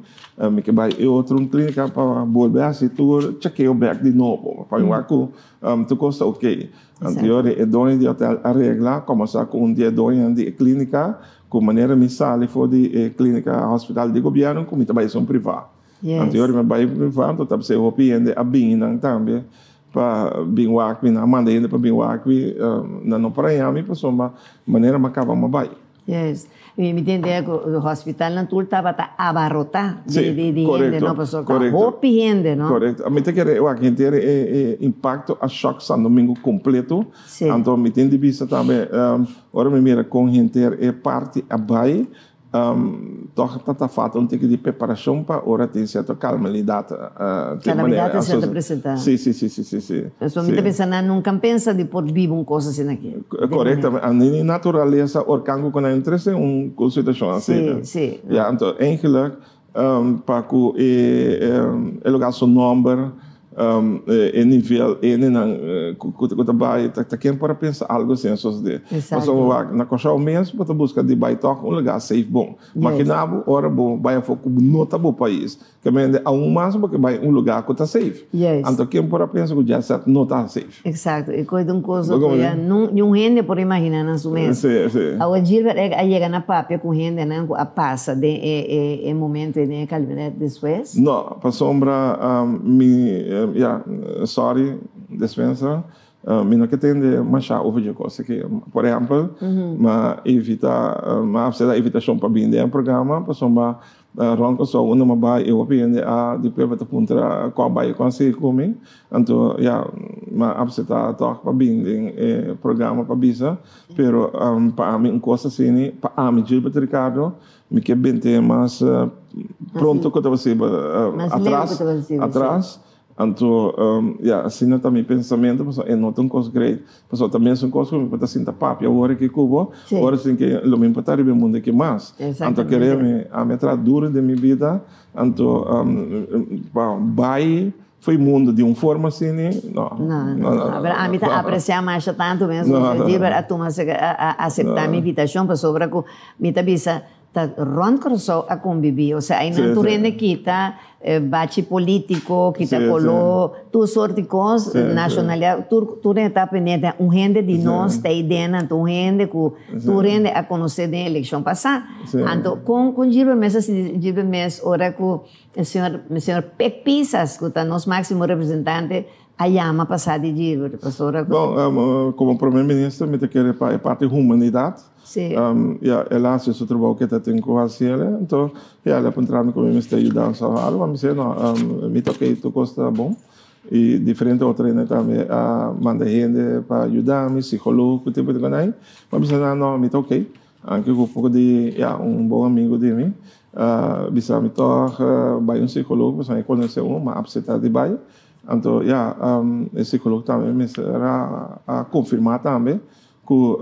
[SPEAKER 2] mi ke bai e otro un klínika pa bolbe hasi tur chekeo bèk di nobo, pa mi wak ku tur kos ta oké. Anto yori e doño di hotèl a regla kòmbersá ku un di e doñonan di e klínika ku manera mi sali for di e klínika hospital di gobièrnu ku mi ta bai esun privá. Anto yori mi bai privá anto ta bis'é hopi hende a bini nan tambe Pa bin wak mi, nan a manda hende pa bin wak mi, nan no por haña mi pasobra manera mi a kaba mi a bai.
[SPEAKER 1] Yes. Mi mi tin idea ku hospitalnan tur tabata abarotá di di di hende no pasobra ta hopi hende no.
[SPEAKER 2] Korekto. Mi ta kere wak henter e e impakto a shòk San Domingo kompleto. Anto mi tin di bisa tambe ora mi mira kon henter e parti a bai. Toch ta ta falta un tiki di preparacion pa ora tin cierto calmalidat.
[SPEAKER 1] Calamidad ta cierto presenta.
[SPEAKER 2] Si, si, si, si, si, si.
[SPEAKER 1] Pasobra mi ta pensa nan nunca a pensa di por biba un cos asina aki.
[SPEAKER 2] Correcto. Ni naturalesa orkan cu nan entra den un situacion asina.
[SPEAKER 1] Si, si.
[SPEAKER 2] Ya, anto eigenlijk pa cu e lugar su nomber E nivel hendenan ku ta bai ta ken por a pensa algu asina sosodé. Pasobra wak na Kòrsou mes bo ta buska di bai tòg un lugá safe bon. Makiná bo ora bo bai afó ku no ta bo pais. Kemende aun mas bo ke bai un lugá ku ta safe. Anto ken por a pensa ku Jet Set no ta safe.
[SPEAKER 1] Eksakto. E kos ta un kos ku ya niun hende por imaginá nan su mes. Awe Gilbert a yega na papia ku hendenan ku a pasa den e momento ei den e kalamidat despues?
[SPEAKER 2] No. Pasobra mi, ya, sorry, despensa, mi no ke tende masha over dje kos aki. Por ehèmpel, m'a evita, m'a aseptá invitashon pa bini den e programa pasobra rònt Kòrsou unda m'a bai e hopi hende a di pueblo ta puntra kua bai i kua sigui ku mi. Anto, ya, m'a aseptá tòg pa bini den e programa pa bisa. Pero pa ami un kos asina, pa ami Gilbert Ricardo, Mi ke bente mas pronto ku ta posibel atras, atras. Anto, ya, asina ta mi pensamentu, pasobra e no ta un kos great. Pasobra ta mesun kos ku mi por ta sinta papia awor aki ku bo, ora sin ke lo mi por ta riba e mundu aki mas. Anto kere mi, ami a traha duru den mi bida, anto pa bai fo'i mundu di un forma asina, no.
[SPEAKER 1] No, no, no. Pero ami ta aprecia masha tantu mes ku Gilbert a tuma a asepta mi invitashon pasobra ku Mi ta bisa, ta rond Kòrsou a konbibí. Osea, einan tur hende kita bachi polítiko, kita koló, tur sort di kos, nashonalidat, tur tur hende ta pendiente. Un hende di nos ta ei den, anto un hende ku tur hende a konosé den elekshon pasá. Anto kon kon Gilbert mes a sinti? Gilbert mes ora ku e señor señor Pek Pisas, ku ta nos máksimo representante, a yama pasá di Gilbert, pasobra ku.
[SPEAKER 2] Bon, komo prome minister mi ta kere pa e parti humanidat.
[SPEAKER 1] Sí.
[SPEAKER 2] Ya, el a hasi su trabou ke ta tin ku hasi el. Anto, ya, el a puntra mi ku mi mester yudansa òf algu. Mi si, no, mi ta okey, tur kos ta bon. I diferente otro hende tambe a manda hende pa yuda mi, psikologo ku tipo di konai. Mi a bisa nan, no, mi ta okey. Anke ku poko di, ya, un bon amigu di mi a bisa mi tòg bai un psikologo pasobra mi konosé un, mi a apseptá di bai. Anto, ya, e psikologo tambe mester a konfirmá tambe Ku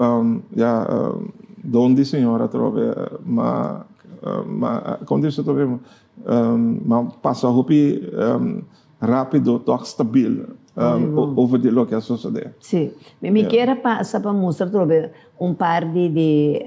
[SPEAKER 2] ya don di Señor atrobe ma ma kon dios atrobe ma pasa hopi rapido tòg stabil over di loke a sosode.
[SPEAKER 1] Sí, mi kier a pasa pa mustra atrobe un par di di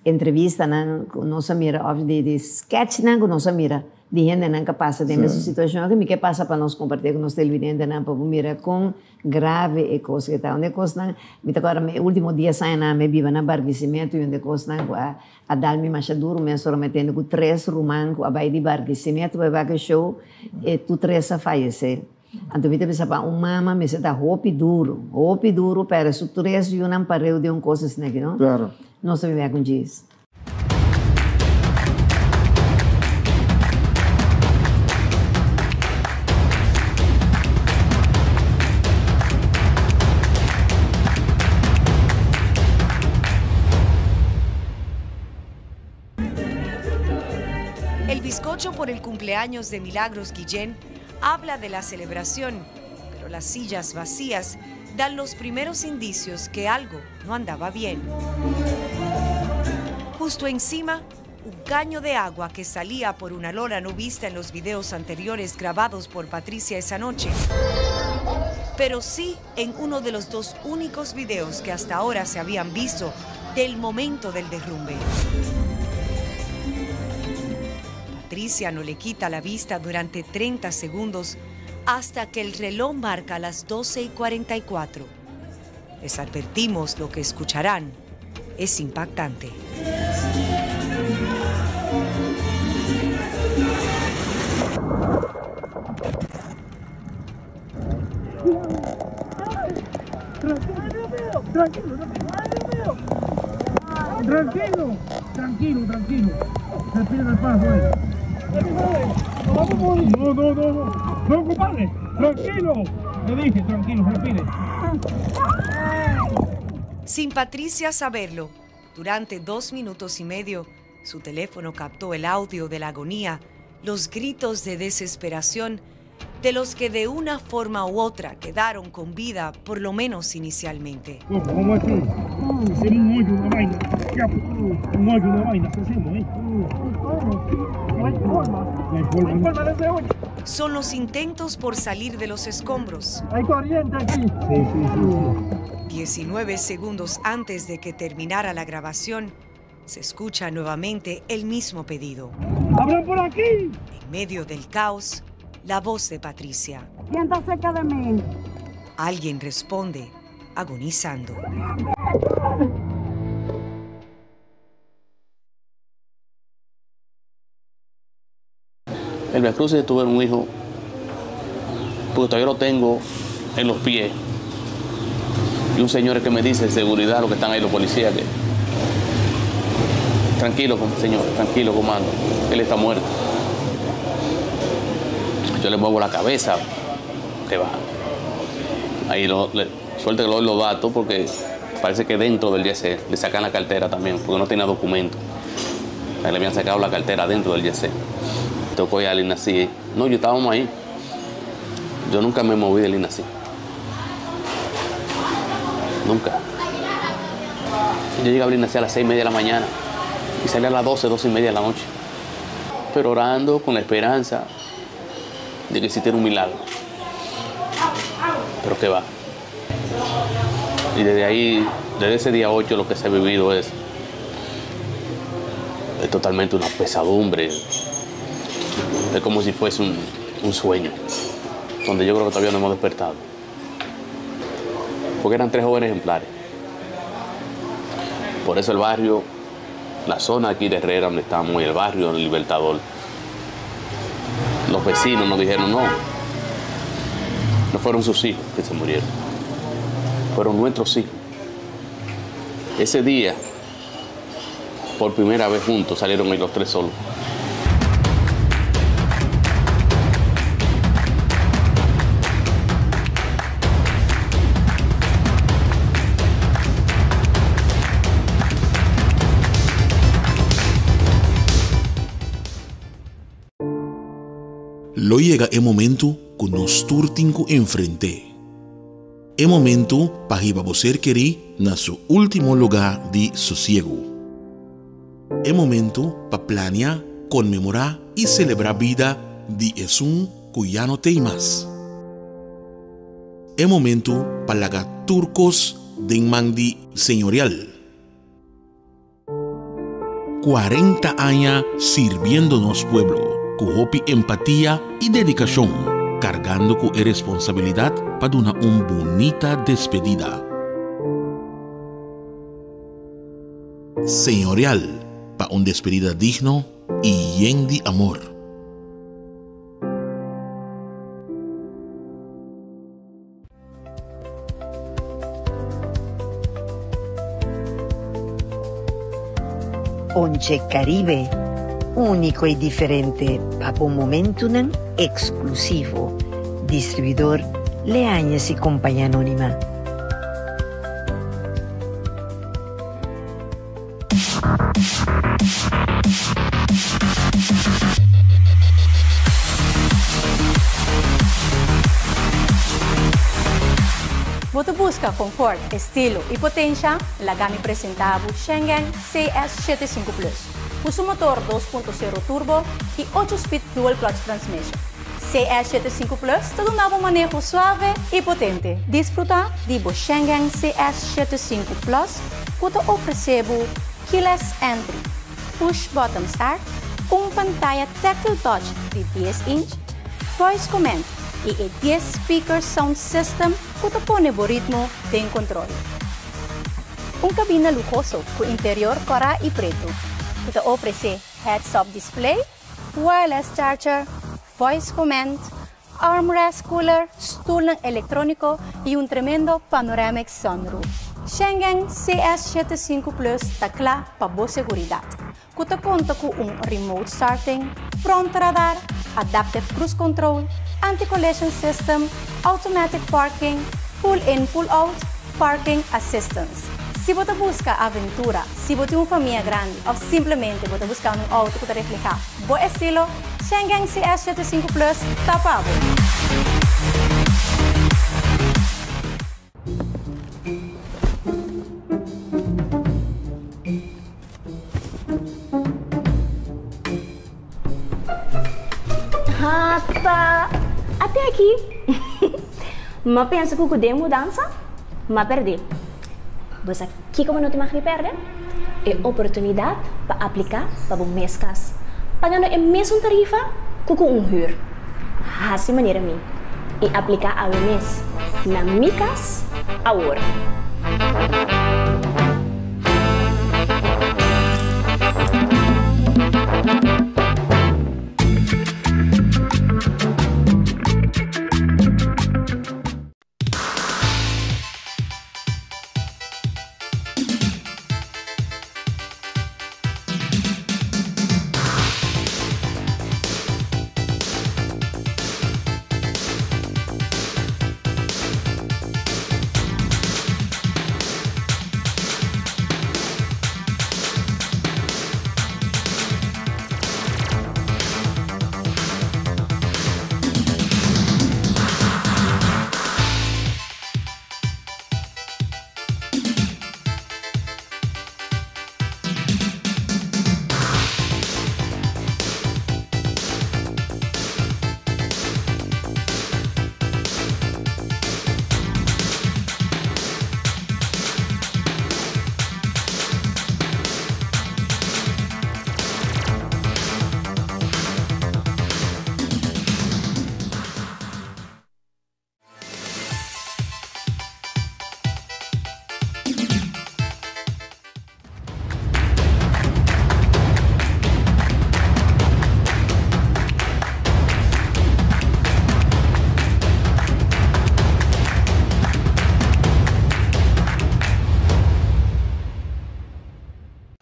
[SPEAKER 1] entrevistanan ku nos a mira òf di di sketchnan ku nos a mira di hendenan ku a pasa den mesun situashon aki mi ke pasa pa nos kompartí ku nos televidentenan pa bo mira kon Grave e kos ke ta. Un di e kosnan, mi ta kòrda mi e último dies añanan mi biba na Barquisimeto i un di e kosnan ku a a dal mi masha duru mes ora mi tende ku tres ruman ku a bai di Barquisimeto pa e wak e show e tur tres a fayesé. Anto mi ta bisa pa un mama mester ta hopi duru, hopi duru pèrdè su tres yunan pareu den un kos asina aki no. Nos ta biba ku djis.
[SPEAKER 12] El bizcocho por el cumpleaños de Milagros Guillén habla de la celebración, pero las sillas vacías dan los primeros indicios que algo no andaba bien. Justo encima, un caño de agua que salía por una lona no vista en los videos anteriores grabados por Patricia esa noche. Pero sí en uno de los dos únicos videos que hasta ahora se habían visto del momento del derrumbe. Patricia no le quita la vista durante 30 segundos hasta que el reloj marca las 12 y 44. Les advertimos lo que escucharán. Es impactante.
[SPEAKER 13] Tranquilo, tranquilo, tranquilo, tranquilo. Respira despacio ahí. No, no, no, no. No, compadre. Tranquilo. Le dije, tranquilo, respire.
[SPEAKER 12] Sin Patricia saberlo, durante dos minutos y medio, su teléfono captó el audio de la agonía, los gritos de desesperación de los que de una forma u otra quedaron con vida, por lo menos inicialmente.
[SPEAKER 13] ¿Cómo así? Hicimos un hoyo, una vaina. Un hoyo, una vaina. Hacemos, ¿eh? No hay forma. No hay forma. No hay forma de ese hoyo.
[SPEAKER 12] Son los intentos por salir de los escombros.
[SPEAKER 13] Hay corriente aquí. Sí, sí, sí.
[SPEAKER 12] 19 segundos antes de que terminara la grabación, se escucha nuevamente el mismo pedido.
[SPEAKER 13] ¡Abran por aquí!
[SPEAKER 12] En medio del caos, la voz de Patricia.
[SPEAKER 14] ¿Quién está cerca de mí?
[SPEAKER 12] Alguien responde, agonizando.
[SPEAKER 15] El Via Crucis tuve un hijo, porque todavía lo tengo en los pies. Y un señor que me dice, seguridad, los que están ahí, los policías, que tranquilo, señor, tranquilo, comando, él está muerto. Yo le muevo la cabeza, que va. Ahí lo, le, suerte que le doy los datos, porque parece que dentro del YC le sacan la cartera también, porque no tenía documento. Ahí le habían sacado la cartera dentro del YC. Tocó ya al INACI. No, yo estábamos ahí. Yo nunca me moví del INACI. Nunca. Yo llegaba al INACI a las 6:30 de la mañana y salía a las 12, 12:30 de la noche. Pero orando con la esperanza de que existiera un milagro. Pero qué va. Y desde ahí, desde ese día 8, lo que se ha vivido es totalmente una pesadumbre. Es como si fuese un sueño, donde yo creo que todavía no hemos despertado. Porque eran 3 jóvenes ejemplares. Por eso el barrio, la zona aquí de Herrera donde estamos, y el barrio del Libertador, los vecinos nos dijeron no, no fueron sus hijos que se murieron, fueron nuestros hijos. Ese día, por primera vez juntos, salieron ellos los 3 solos.
[SPEAKER 8] Lo llega el momento que nos tur tin ku enfrente. E momento pa hiba bo ser kerí na su último lugá di sosiegu. E momento pa plania, konmemorá i selebrá bida di esun ku ya no t'ei mas. E momento pa laga tur kos den man di Señorial. 40 aña sirbiendo nos pueblo ku hopi empatia i dedikashon, kargando ku e responsabilidat pa duna un bunita despedida. Señorial, pa un despedida digno i yen di amor.
[SPEAKER 9] Ponche Caribe, único y diferente pa bo momentonan exclusivo. Distribuidor Leañez y Compañía Anónima.
[SPEAKER 16] Bo ta busca confort, estilo y potencia? Laga mi presenta bo Changan CS 75 Plus. Cu su motor 2.0 turbo y 8 speed dual clutch transmission. CS75 Plus ta duna bo maneho suave i potente. Disfrutá di bo Schengen CS75 Plus ku ta ofresé bo keyless entry, push button start, un pantaya tactile touch di dies inch, voice command i e dies speaker sound system ku ta pone bo ritmo den kontrol. Un kabina luhoso ku interior kòrá i pretu ku ta ofresé heads-up display, wireless charger, voice command, armrest cooler, stulnan elektróniko i un tremendo panoramic sunroof. Schengen CS 75 Plus ta kla pa bo seguridat, ku ta konta ku un remote starting, front radar, adaptive cruise control, anti-collision system, automatic parking, pull in pull out, parking assistance. Si bo ta buska aventura, si bo tin un famia grandi òf simplemente bo ta buskando un outo ku ta reflehá bo estilo, Schengen CS 75 Plus ta pa bo!
[SPEAKER 14] Hata! Ate aki! M'a pensa ku ku den mudansa, m'a pèrdè. Bo sa kiko bo no tin mag di pèrdè? E oportunidat pa apliká pa bo mes kas, pagando e mesun tarifa ku ku un hür. Hasi manera mi i apliká awe mes na Mi Kas Awor!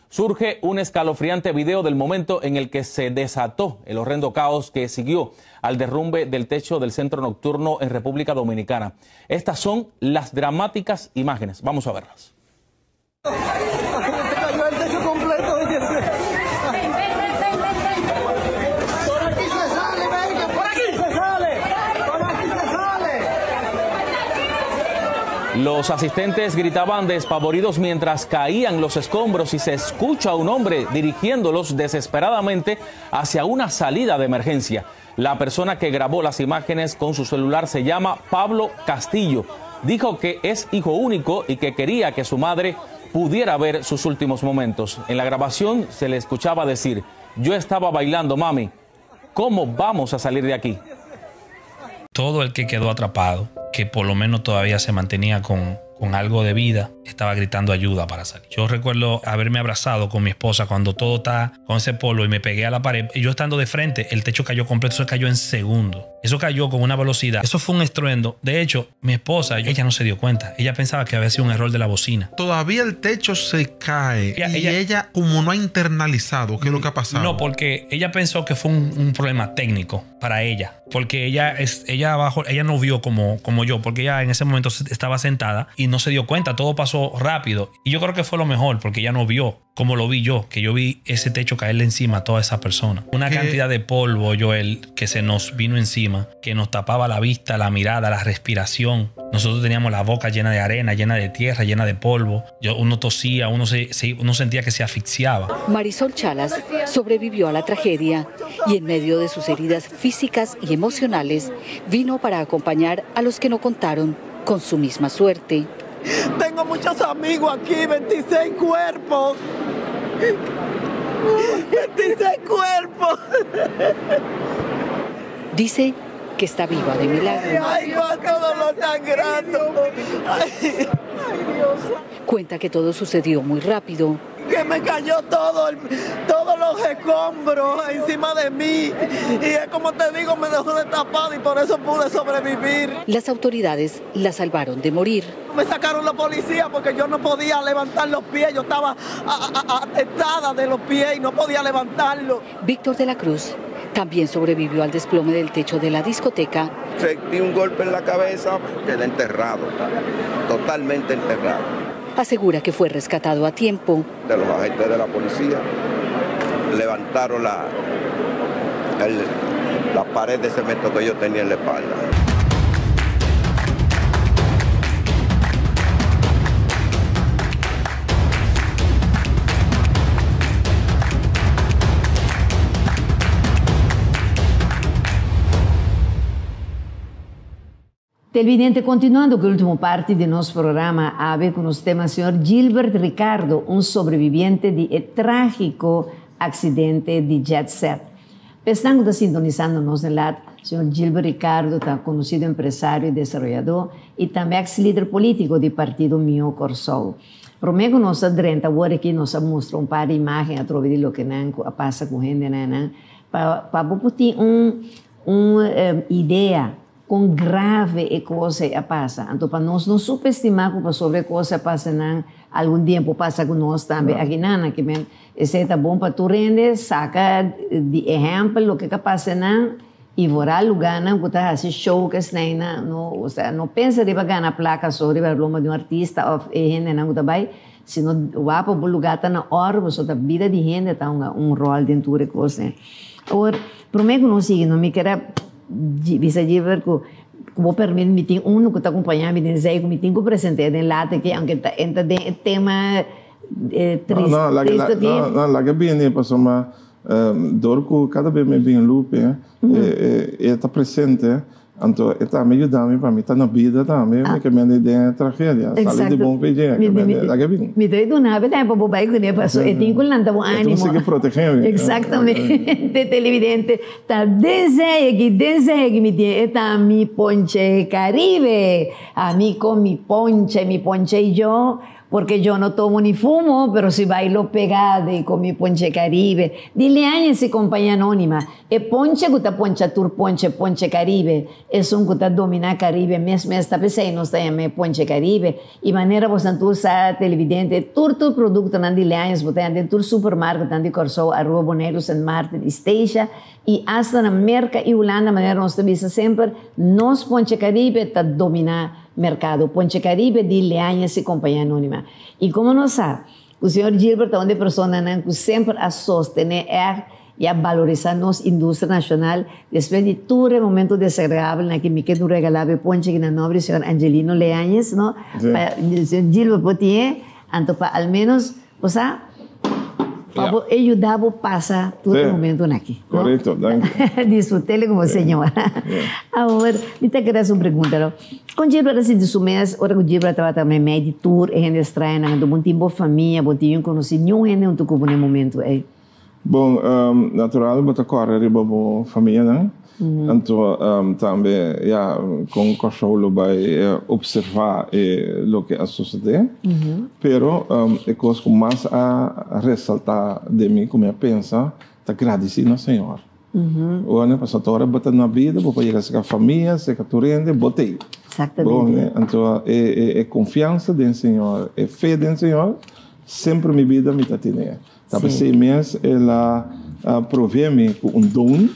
[SPEAKER 17] Surge un escalofriante video del momento en el que se desató el horrendo caos que siguió al derrumbe del techo del centro nocturno en República Dominicana. Estas son las dramáticas imágenes. Vamos a verlas. Los asistentes gritaban despavoridos mientras caían los escombros y se escucha a un hombre dirigiéndolos desesperadamente hacia una salida de emergencia. La persona que grabó las imágenes con su celular se llama Pablo Castillo. Dijo que es hijo único y que quería que su madre pudiera ver sus últimos momentos. En la grabación se le escuchaba decir, yo estaba bailando, mami, ¿cómo vamos a salir de aquí?
[SPEAKER 18] Todo el que quedó atrapado, que por lo menos todavía se mantenía con, con algo de vida, estaba gritando ayuda para salir. Yo recuerdo haberme abrazado con mi esposa cuando todo está con ese polvo y me pegué a la pared. Y yo estando de frente, el techo cayó completo, eso cayó en segundo. Eso cayó con una velocidad. Eso fue un estruendo. De hecho, mi esposa, ella no se dio cuenta. Ella pensaba que había sido un error de la bocina.
[SPEAKER 19] Todavía el techo se cae y ella como no ha internalizado qué es lo que ha pasado.
[SPEAKER 18] No, porque ella pensó que fue un, un problema técnico para ella. Porque ella, es, ella abajo, ella no vio como, como yo, porque ella en ese momento estaba sentada y no se dio cuenta. Todo pasó rápido. Y yo creo que fue lo mejor, porque ella no vio como lo vi yo, que yo vi ese techo caerle encima a toda esa persona. Una cantidad de polvo, Joel, que se nos vino encima. encima que nos tapaba la vista, la mirada, la respiración. Nosotros teníamos la boca llena de arena, llena de tierra, llena de polvo. Yo, uno tosía, uno, se, uno sentía que se asfixiaba.
[SPEAKER 20] Marisol Chalas sobrevivió a la tragedia y en medio de sus heridas físicas y emocionales vino para acompañar a los que no contaron con su misma suerte.
[SPEAKER 21] Tengo muchos amigos aquí, 26 cuerpos. 26 cuerpos.
[SPEAKER 20] Dice que está viva de milagro.
[SPEAKER 21] Ay, cuánto dolor tan grande. Ay, ay, Dios.
[SPEAKER 20] Cuenta que todo sucedió muy rápido.
[SPEAKER 21] Que me cayó todo todos los escombros encima de mí. Y es como te digo, me dejó destapado y por eso pude sobrevivir.
[SPEAKER 20] Las autoridades la salvaron de morir.
[SPEAKER 21] Me sacaron la policía porque yo no podía levantar los pies. Yo estaba atestada de los pies y no podía levantarlo.
[SPEAKER 20] Víctor de la Cruz también sobrevivió al desplome del techo de la discoteca.
[SPEAKER 22] Sentí un golpe en la cabeza, quedé enterrado, totalmente enterrado.
[SPEAKER 20] Asegura que fue rescatado a tiempo.
[SPEAKER 22] De los agentes de la policía levantaron la, la pared de cemento que yo tenía en la espalda.
[SPEAKER 1] Televidente, continuando ku e último parti di nos programa, awe ku nos tema señor Gilbert Ricardo, un sobreviviente di e trágiko aksidente di Jet Set. Pa esnan ku ta sintonisando nos den lat, señor Gilbert Ricardo ta konosido empresario i desaroyadó i tambe eks lider polítiko di partido Mihó Kòrsou. Promé ku nos a drenta awor aki nos a mustra un par di imágen atrobe di loke nan ku a pasa ku hendenan nan pa pa bo por tin un un idea Kon grave e kos ei a pasa. Anto pa nos no supestimá ku pasobra e kos a pasa nan algun dia por pasa ku nos tambe aki nan. Aki men esei ta bon pa tur hende saka di ehèmpel loke ka pasa nan i vooral lugánan ku ta hasi show ku esei nan no osea no pensa riba gana plaka so riba broma di un artista òf e hendenan ku ta bai sino wak pa bo lugá ta na òrdu pasobra ta bida di hende ta hunga un ròl den tur e kos ei. Awor promé ku nos sigui no mi kere. Bisa Gilbert ku ku bo permit mi tin unu ku ta kumpañá mi den zei ku mi tin ku present'é den later aki aunke ta entra den e tema
[SPEAKER 2] tris No, no,
[SPEAKER 1] tristu aki.
[SPEAKER 2] No, no, laga bini pasobra dor ku kada bes mi bin Lupe e ta presente anto e tambe yuda mi pa mi ta na bida tambe mi ke mende den e tragedia sali di bon p'e ke mende laga bin.
[SPEAKER 1] Mi ta duna bo tempo bo bai kuné pasobra e tin ku lanta bo
[SPEAKER 2] animo. E tin ku sigui protegé mi.
[SPEAKER 1] Exactamente televidente. Ta den zee aki, den zee aki mi tin e ta mi ponche Caribe. Ami con mi ponche, mi ponche y yo, porque yo no tomo ni fumo, pero si bailo pegado y con mi ponche Caribe. Di Leañez si compañía anónima. E ponche cu ta poncha tur ponche, ponche Caribe. Esun cu ta domina Caribe mes mes ta pesey nos ta yama e ponche Caribe. I manera bosan tur sa televidente, tur tur produktonan di Leaños bo ta haña den tur supermarketnan di Kòrsou, Aruba, Boneiru, Sint Maarten i Statia i asta na Merka i Hulanda manera nos ta bisa semper, nos Ponche Caribe ta dominá merkado. Ponche Caribe di Leaños i Compañía Anónima. I komo nos sa ku señor Gilbert ta un di e personanan ku semper a sostené ègt i a balorisá nos industria nashonal despues di tur e momento desagradabelnan ki mi ke dun regalá bo e ponche ki na nomber di señor Angelino Leañez no pa señor Gilbert por tin e anto pa al menos bo sa pa bo e yuda bo pasa tur e momentonan aki no
[SPEAKER 2] Korekto, danki.
[SPEAKER 1] Disfrutele komo señor. Awor mi ta kere hasi un pregunta no kon Gilbert a sinti su mes ora ku Gilbert tabata meimei di tur e hende strañonan anto bo tin bo famia bo tin yu konosí niun hende huntu ku bo na e momento ei?
[SPEAKER 2] Bon, natural bo ta kòrda riba bo famianan. Anto tambe ya kon Kòrsou lo bai opservá e loke a sosodé. Pero e kos ku mas a resaltá den mi ku mi a pensa ta gradisí na Señor. Ora pasobra ta ora bo ta na bida bo por yega serka famia, serka tur hende, bo t'ei. Bon, anto e konfiansa den Señor, e fe den Señor, semper mi bida mi ta tene. Ta p'esei mes el a provee mi ku un don.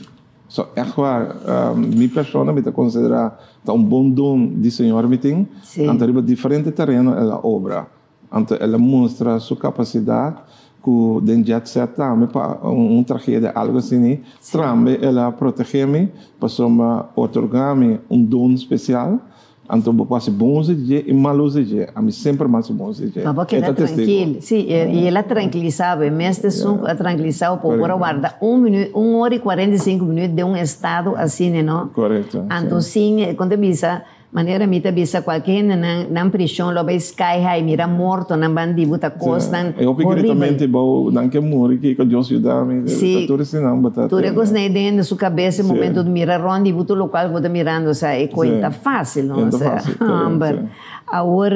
[SPEAKER 2] So, ègt waar, mi persona mi ta konsiderá ta un bon don di Señor mi tin. Anto riba diferente tereno el a obra. Anto el a mustra su kapasidat Ku den Jet Set tambe pa un tragedia algo asini, trambe el a protege mi pasobra otorga mi un don spesial, anto bo por hasi bon uso di dje i mal uso di dje, ami semper mi hasi bon uso di dje.
[SPEAKER 1] Pa bo
[SPEAKER 2] E
[SPEAKER 1] keda
[SPEAKER 2] ta testigo.
[SPEAKER 1] trankil, si, i el a trankilisa bo, e mes esun ku a trankilisa bo pa bo por a warda un minüt, un ora i 45 minüt den un estado asina, no?
[SPEAKER 2] Korekto, si.
[SPEAKER 1] Anto sin, kon ta bisa, Manera mi ta bisa kualke hende nan nan prishon lo bai sky high mira mortonan bandibu ta kosnan
[SPEAKER 2] E hopi
[SPEAKER 1] horibel.
[SPEAKER 2] gritamento bou nan ke muri kiko Dios yuda mi
[SPEAKER 1] Si,
[SPEAKER 2] ta tur esnan bo ta
[SPEAKER 1] tur e
[SPEAKER 2] tende.
[SPEAKER 1] kosnan ei den hende su kabes e momento di mira rond di bo tur lokual ku bo ta mirando osea e koi ta fasil no
[SPEAKER 2] E ta
[SPEAKER 1] osea
[SPEAKER 2] fasil korekto
[SPEAKER 1] hamber.
[SPEAKER 2] si.
[SPEAKER 1] Awor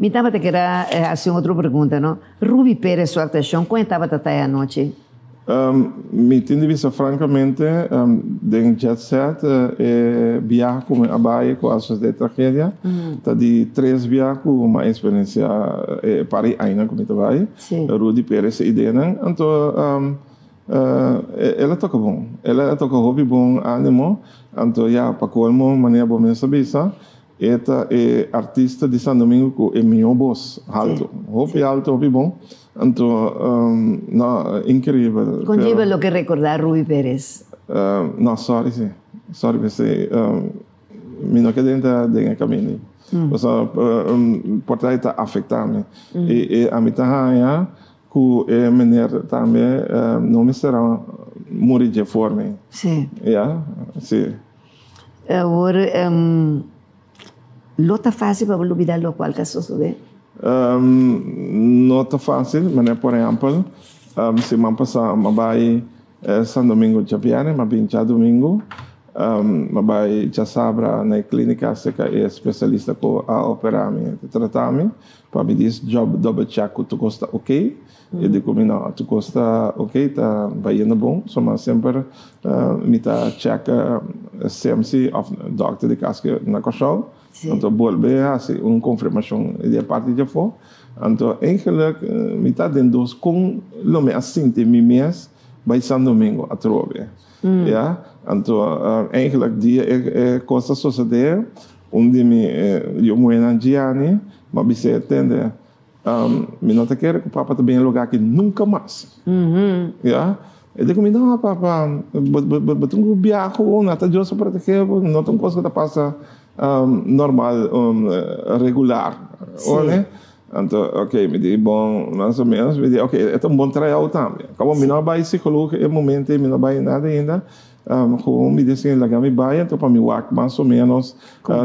[SPEAKER 1] mi tabata kere hasi un otro pregunta no Ruby Perez su aktuashon kon e tabata ta e anochi?
[SPEAKER 2] Mi tin di bisa francamente, den Jet Set e biaha cu mi a bay cu a sucede e tragedia ta di tres biaha cu mi a experiencia e par di añanan cu mi ta bay. Rudy Perez e ideanan. Anto el a toca bon. El a toca hopi bon animo. Anto ya, pa colmo manera bo mes a bisa, E ta e artista di San Domingo ku e mihó bos haltu. Hopi haltu, hopi bon. Anto, no, inkeribel.
[SPEAKER 1] Kon dje bo lo ke rekordá Ruby Perez?
[SPEAKER 2] No, sorry si. Sorry p'esei mi no ke drenta den e kaminda ei. Pasobra por ta e ta afektá mi. I ami ta haña ku e meneer tambe no mester a muri dje forma ei. Ya, si.
[SPEAKER 1] Awor, lo ta fácil pa bo lubidá lokual ta sosodé?
[SPEAKER 2] No ta fácil, manera por ehèmpel, siman pasá mi a bai San Domingo djabièrnè, mi a bin djadumingu, mi a bai djasabra na e klínika serka e spesialista ku a operá mi, a tratá mi, pa mi dis dòbel chèk ku tur kos ta oké. E di ku mi no, tur kos ta ok, ta bayendo bon, so ma semper mi ta check CMC of dokter di kas ke na Kòrsou, anto bolbe hasi un konfirmashon di e parti di afó. Anto eigenlijk mi ta den dos kon lo mi a sinti mi mes bai San Domingo atrobe, ya. Anto eigenlijk dia e kos a sosode, un di mi yu muhénan Gianni, mi a bis'é, tende, Mi no ta kere ku papa ta bin e lugar aki nunka mas. Ya. E di ku mi, no papa, bo tin ku biaha ku na ta Dios a protegé bo, no ta un kos ku ta pasa normal, regular. Oye? Anto, ok, mi di, bon, mas o menos, mi di, ok, e ta un bon tryout tambe. Kaba mi no a bai psikologo e momento ei, mi no a bai nada ainda. Ku mi disi laga mi bai anto pa mi wak mas o menos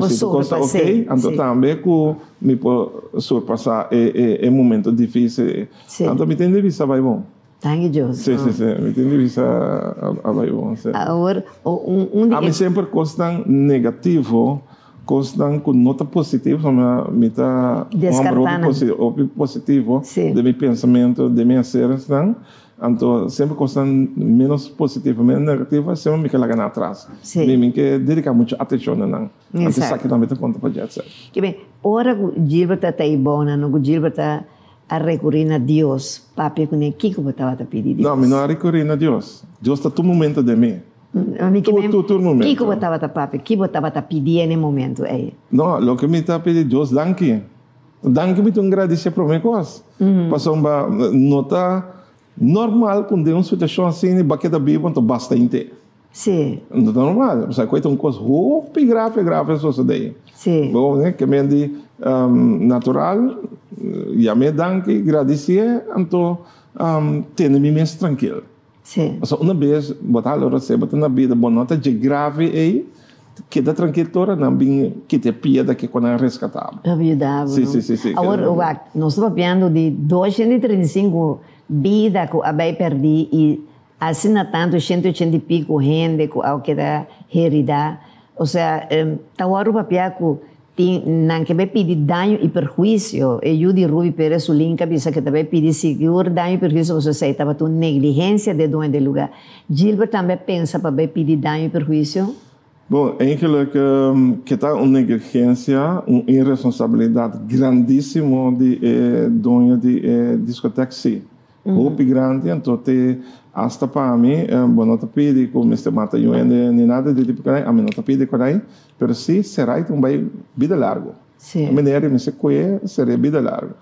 [SPEAKER 2] si tur kos ta ok, anto tambe ku mi por surpasá e momento difisil ei. Anto mi tin di bisa bai bon.
[SPEAKER 1] Danki Dios.
[SPEAKER 2] Si, si, si. Mi tin di bisa a bai bon, si.
[SPEAKER 1] Awor, un di e.
[SPEAKER 2] Ami semper kosnan negativo, kosnan ku no ta positivo, pasobra mi ta un hòmber hopi positivo den mi pensamentu, den mi haseresnan. Anto semper kosnan menos positivo, menos negativo, semper mi ke laga nan atras. Mi mi ke dedica mucho atencion na nan. Anto esaki tambe ta konta pa Jet Set.
[SPEAKER 1] Ke ben, ora ku Gilbert ta ta ibou nan, ku Gilbert ta a rekuri na Dios, papia kuné, kiko bo tabata pidi Dios?
[SPEAKER 2] No, mi no a rekuri na Dios. Dios ta tur momento den mi.
[SPEAKER 1] Mi ke men,
[SPEAKER 2] Tur, tur momento.
[SPEAKER 1] Kiko bo tabata papia? Ki bo tabata pidié na e momento ei?
[SPEAKER 2] No, loke mi ta pidi Dios, danki. Danki mi tin gradisé promé kos. Pasobra no ta normal ku den un situashon asina bo a keda bibu anto basta henter.
[SPEAKER 1] Sí.
[SPEAKER 2] No ta normal. Pasobra ku e ta un kos hopi grave grave a sosodé.
[SPEAKER 1] Sí.
[SPEAKER 2] Bo ke men di natural yam'é danki gradisié anto tene mi mes trankil.
[SPEAKER 1] Sí.
[SPEAKER 2] Pasobra una bes bo ta hala rosé, bo ta na bida, bo no ta dje grave ei, keda trankil te ora nan bin kita e piedra ke ku nan reskatá bo.
[SPEAKER 1] Pa yuda bo,
[SPEAKER 2] Sí,
[SPEAKER 1] no?
[SPEAKER 2] sí, sí, sí.
[SPEAKER 1] Awor, wak, nos ta papiando di 235 bida ku a bai pèrdí i asina tantu 180 i piku hende ku a keda heridá. Osea, ta wòrdu papiá ku Tin nan ke bai pidi daño i perhuisio. E yu di Ruby Perez Sulinka bisa ke ta bai pidi sigur daño i perhuisio pasobra esei tabata un negligensia di e dueño di e lugá. Gilbert tambe a pensa pa bai pidi daño i perhuisio?
[SPEAKER 2] Bon, eigenlijk ke ta un negligensia, un irresponsabilidat grandisimo di e dueño di e diskotek, si. Hopi grandi, anto te hasta pa mi, bo no ta pidi ku mester mata yu hende ni nada di tipo kudai, ami no ta pidi kudai, pero si serai ta un bai bida largu.
[SPEAKER 1] Sí.
[SPEAKER 2] Meneer mester kue seria bida largu.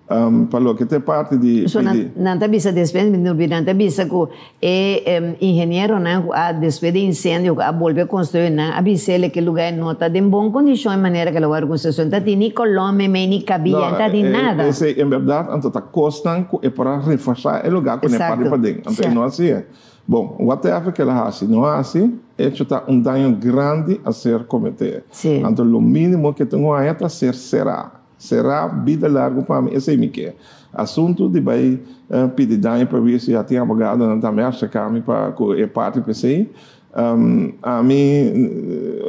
[SPEAKER 2] Pa loke ta e parti di
[SPEAKER 1] So nan nan ta bisa despues, mi no olbida, nan ta bisa ku e ingenieronan ku a despues di incendio ku a bolbe construi nan a bis'el ke lugar no ta den bon kondishon e manera ke lo wòrdu construi. No ta tin ni kolon meimei ni kabia, no ta tin nada.
[SPEAKER 2] Esei en bèrdat anto ta kosnan ku e por a reforsá e lugar ku nan e parti paden. Anto e no hasié. Bon, whatever ke el a hasi, no hasi, echo ta un daño grandi a ser kometé. Anto lo mínimo ke tin un aña ta ser será. Será bida largu pa mi, esei mi ke. Asuntu di bai pidi daño pa wis ya tin abogadonan tambe a aserká mi pa ku e parti p'esei. Ami,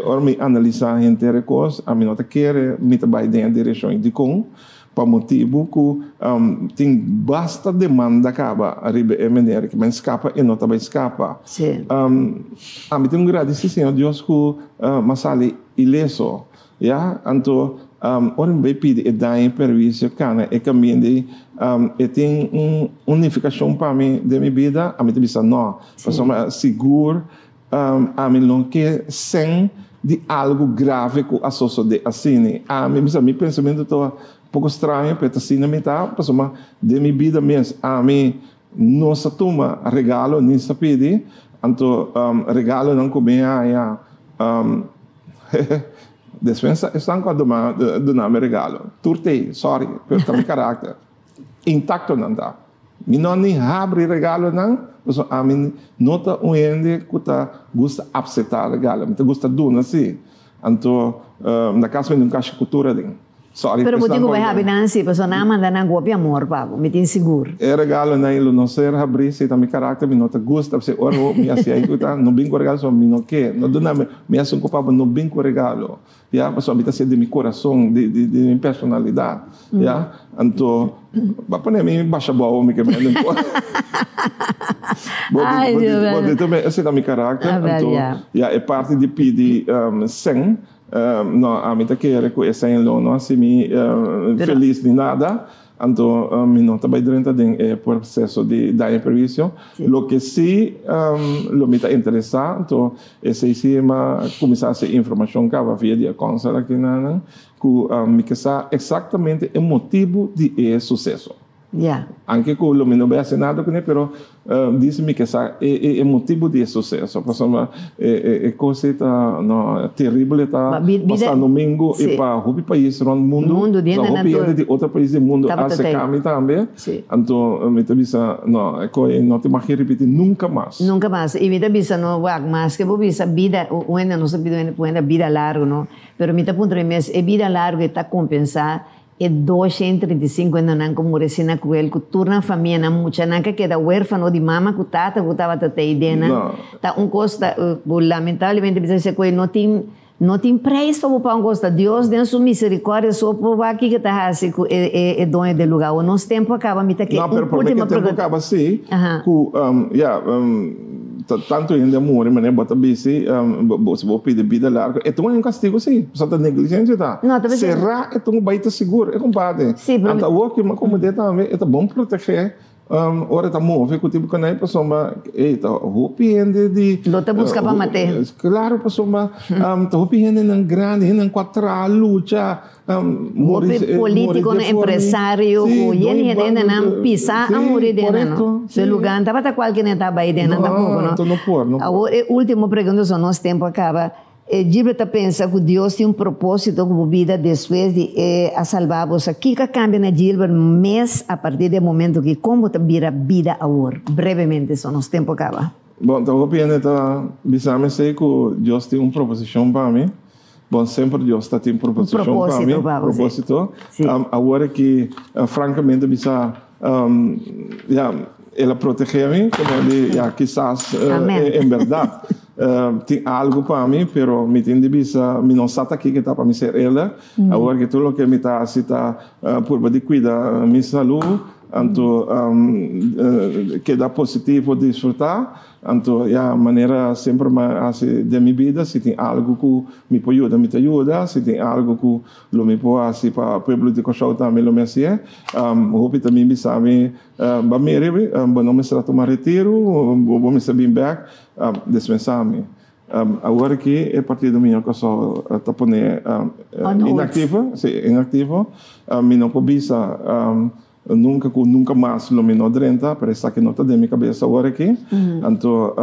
[SPEAKER 2] ora mi analisá henter e kos, ami no ta kere mi ta bai den e direkshon ei. Dikon? Pa motibu ku tin basta demanda kaba riba e manera ki men skapa e no ta bai skapa. Ami tin un gradisí Señor Dios ku m'a sali ileso. Ya, anto ora mi bai pidi e daño perwisio kana e kaminda ei, e tin un un nifikashon pa mi den mi bida? Ami ta bisa no, pasobra sigur ami lo ke sen di algu grave ku a sosodé asina. Ami bisa mi pensamentu ta poko straño, pero ta asina mi ta, pasobra den mi bida mes ami no sa tuma regalo ni sa pidi, anto regalonan ku mi haña. Despues esnan ku a duna mi regalo, tur t'ei, sorry, pero ta mi karakter. Intakto nan ta. Mi no ni habri regalonan, pasobra ami no ta un hende ku ta gusta apseptá regalo. Mi ta gusta duna sí. Anto na kas mi tin un kashi kutura aden. Sorry,
[SPEAKER 1] Pero bo tin ku bai habri nan sí, pasobra nan a manda nan ku hopi amor pa bo, mi tin sigur.
[SPEAKER 2] E regalonan lo no ser habrí si ta mi karakter, mi no ta gusta, p'esei ora ku mi hasi ai ku ta no bin ku regalo, pasobra mi no ke, no duna mi, mi hasi un ku pa bo no bin ku regalo, ya, pasobra mi ta hasié di mi kurason, di di di mi personalidat, ya. Anto, bo a pone mi basha bou mi ke mende un kos. Bo di bo di bo di tambe esei ta mi karakter, anto ya e parti di pidi sèn. No, ami ta kere ku esei lo no hasi mi felis ni nada, anto mi no ta bai drenta den e proseso di daño perwisio. Loke si lo mi ta interesá, anto esei si m'a kuminsá hasi informashon kaba via di e kònsel aki nan, ku mi ke sa eksaktamente e motibu di e suseso.
[SPEAKER 1] Ya.
[SPEAKER 2] Anke ku lo mi no bai hasi nada kuné, pero disi mi ke sa e motibu di e suseso, pasobra e kos ei ta no teribel e ta pa San Domingo i pa hopi pais rònt mundu, pasobra hopi hende di otro pais di mundu a aserká mi tambe, anto mi ta bisa no e kos ei no ta mag ripití nunka mas.
[SPEAKER 1] Nunka mas, i mi ta bisa no wak maske bo bisa bida un hende no sa pidi un hende bida largu no, pero mi ta puntra mi mes e bida largu e ta kompensá E 235 hendenan ku muri asina kruel ku tur nan famianan, muchanan ku a keda huérfano di mama ku tata ku tabata ta ei den nan, ta un kos ta ku lamentablemente bisa esei ku no tin no tin preis pa bo paga un kos ta Dios den su misericordia so por wak kiko ta hasi ku e doño del lugar. Awor nos tempu a kaba mi ta ke
[SPEAKER 2] No, pero
[SPEAKER 1] un
[SPEAKER 2] prome
[SPEAKER 1] ultima
[SPEAKER 2] ke tempu
[SPEAKER 1] pregunta.
[SPEAKER 2] kaba si ku ya Tantu hende a muri manera bo ta bisti, si bo pidi bida largu, e tuma un kastigu si, pasobra ta negligensia ta. Será e tuma bai ta sigur, e kumpate. Anto awor ki mi a komprendé tambe, e ta bon protegé ora e ta move ku tipo kanai pasobra ey ta hopi hende di.
[SPEAKER 1] Lo ta buska pa mat'é.
[SPEAKER 2] Klaro pasobra ta hopi hendenan grandi, hendenan ku a traha, lucha.
[SPEAKER 1] Hopi politiconan, empresario cu yen y hende nan pisa a muri den nan no. Su lugar no tabata cualke nan ta bay den nan tampoco no. Awor e ultimo pregunta so nos tempo a caba. Gilbert ta pensa cu Dios tin un proposito cu bo bida despues di e a salba bo. Sa kico a cambia na Gilbert mes a partir di e momento aki? Con bo ta bira bida awor? Brevemente so nos tempo a caba.
[SPEAKER 2] Bon, ta hopi hende ta bisa mi esey cu Dios tin un proposicion pa mi. Bon, semper Dios ta tin proposicion pa mi, proposito. Awor aki, francamente bisa, ya, el a protege mi, como di, ya, kisas en berdad tin algo pa mi, pero mi tin di bisa, mi no sa ta kiko ta pa mi ser eerlijk. Awor aki tur loke mi ta haci ta purba di cuida mi salud, anto keda positivo, disfruta. Anto ya, manera semper mi a hasi den mi bida, si tin algu ku mi por yuda, mi ta yuda, si tin algu ku lo mi por hasi pa pueblo di Kòrsou tambe lo mi hasié. Hopi ta bin bisa mi, Ba mira, bo no mester a tuma retiru, bo mester bin bèk, despensá mi. Awor aki e partido Miño Kòrsou ta pone inaktivo, si, inaktivo. Mi no por bisa. Nunka ku nunka mas lo mi no drenta, pero esaki no ta den mi kabes awor aki. Anto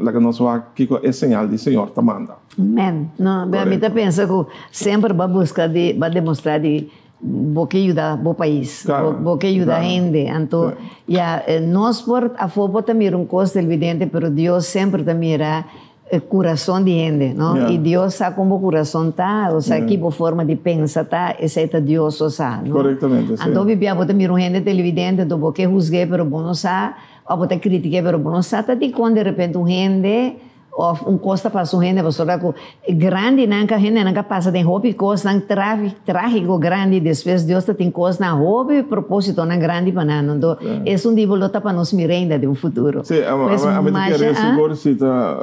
[SPEAKER 2] laga nos wak kiko e señal di Señor ta manda.
[SPEAKER 1] Amen. No, mi ta pensa ku semper bo a buska di, bo a demostrá di bo ke yuda bo pais, bo ke yuda hende. Anto, ya, nos por afó por ta mira un kos televidente, pero Dios semper ta mira E kurason di hende, no? I Dios sa kon bo kurason ta, o sa ki bo forma di pensa ta, esei ta Dios so sa, no?
[SPEAKER 2] Korektamente, si.
[SPEAKER 1] Anto bibia bo ta mira un hende televidente, anto bo ke husg'é, pero bo no sa, òf bo ta kritik'é, pero bo no sa ta dikon derepente un hende òf un kos ta pasa un hende, pasobra ku grandinan ka hendenan ka pasa den hopi kosnan trágiko grandi, despues Dios ta tin kosnan hopi propósitonan grandi pa nan, anto esun di bo lo ta pa nos mira ainda den un futuro.
[SPEAKER 2] Sí, a mi ta kere sigur si ta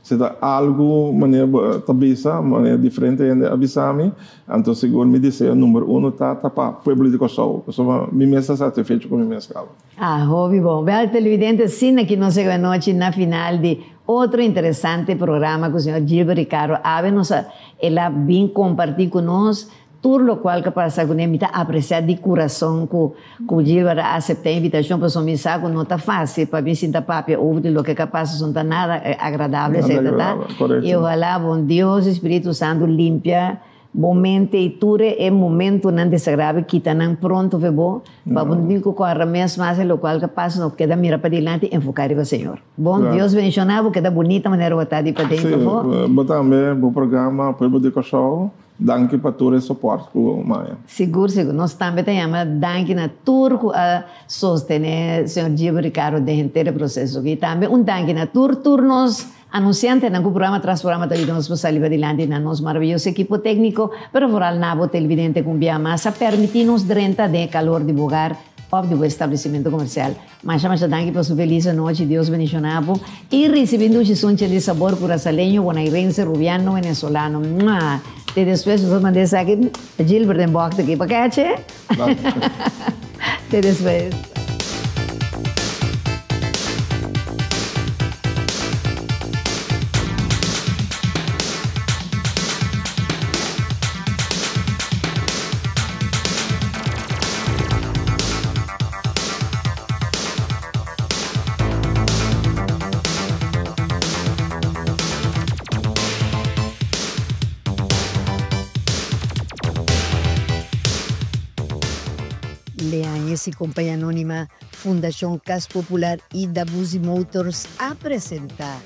[SPEAKER 2] si ta algu manera bo ta bisa, manera diferente hende a bisa mi, anto sigur mi deseo number uno ta ta pa pueblo di Kòrsou, pasobra mi mes ta satisfecho ku mi mes kaba.
[SPEAKER 1] Ah, hopi bon. Bel televidente, asina ki nos yega anochi na final di otro interesante programa ku señor Gilbert Ricardo awe nos a el a bin kompartí ku nos. Tur lokual ka pasa kuné mi ta apresiá di kurason ku ku Gilbert a aseptá e invitashon pasobra mi sa ku no ta fásil pa mi sinta papia over di loke ka pasa so no ta nada agradable
[SPEAKER 2] Nada
[SPEAKER 1] esei ta ta
[SPEAKER 2] agradable, korekto.
[SPEAKER 1] I ohalá bon Dios i Spiritu Santu limpia bo mente i tur e momentunan desagradabel kita nan pronto fe bo pa bo no tin ku kòrda mes mas e lokual ka pasa no keda mira padilanti i enfoká riba Señor. Bon Dios bendishoná bo keda bunita manera bo ta di paden
[SPEAKER 2] Sí,
[SPEAKER 1] pafó.
[SPEAKER 2] bo tambe bo programa Pueblo di Kòrsou Danki pa tur e soport ku maya.
[SPEAKER 1] Sigur sigur. Nos tambe ta yama danki na tur ku a sostené señor Gilbert Ricardo den henter e proseso aki. Tambe un danki na tur tur nos anunsiantenan ku programa tras programa ta yuda nos pa sali padilanti na nos maraviyoso ekipo tékniko, pero vooral na bo televidente ku un bia mas a permití nos drenta den e kalor di bo hogar òf di bo establesimentu komersial. Masha masha danki pa su felis anochi, Dios bendiciona bo y ricibi un dushi sunchi di sabor Curazaleño, Bonairense, Rubiano, Venezolano. Mua! Te despues nos a manda esaki Gilbert den bocht aki pa cache. Te despues. Leañez y Compañía Anónima, Fundacion Cas Popular y Dabuzi Motors a presenta.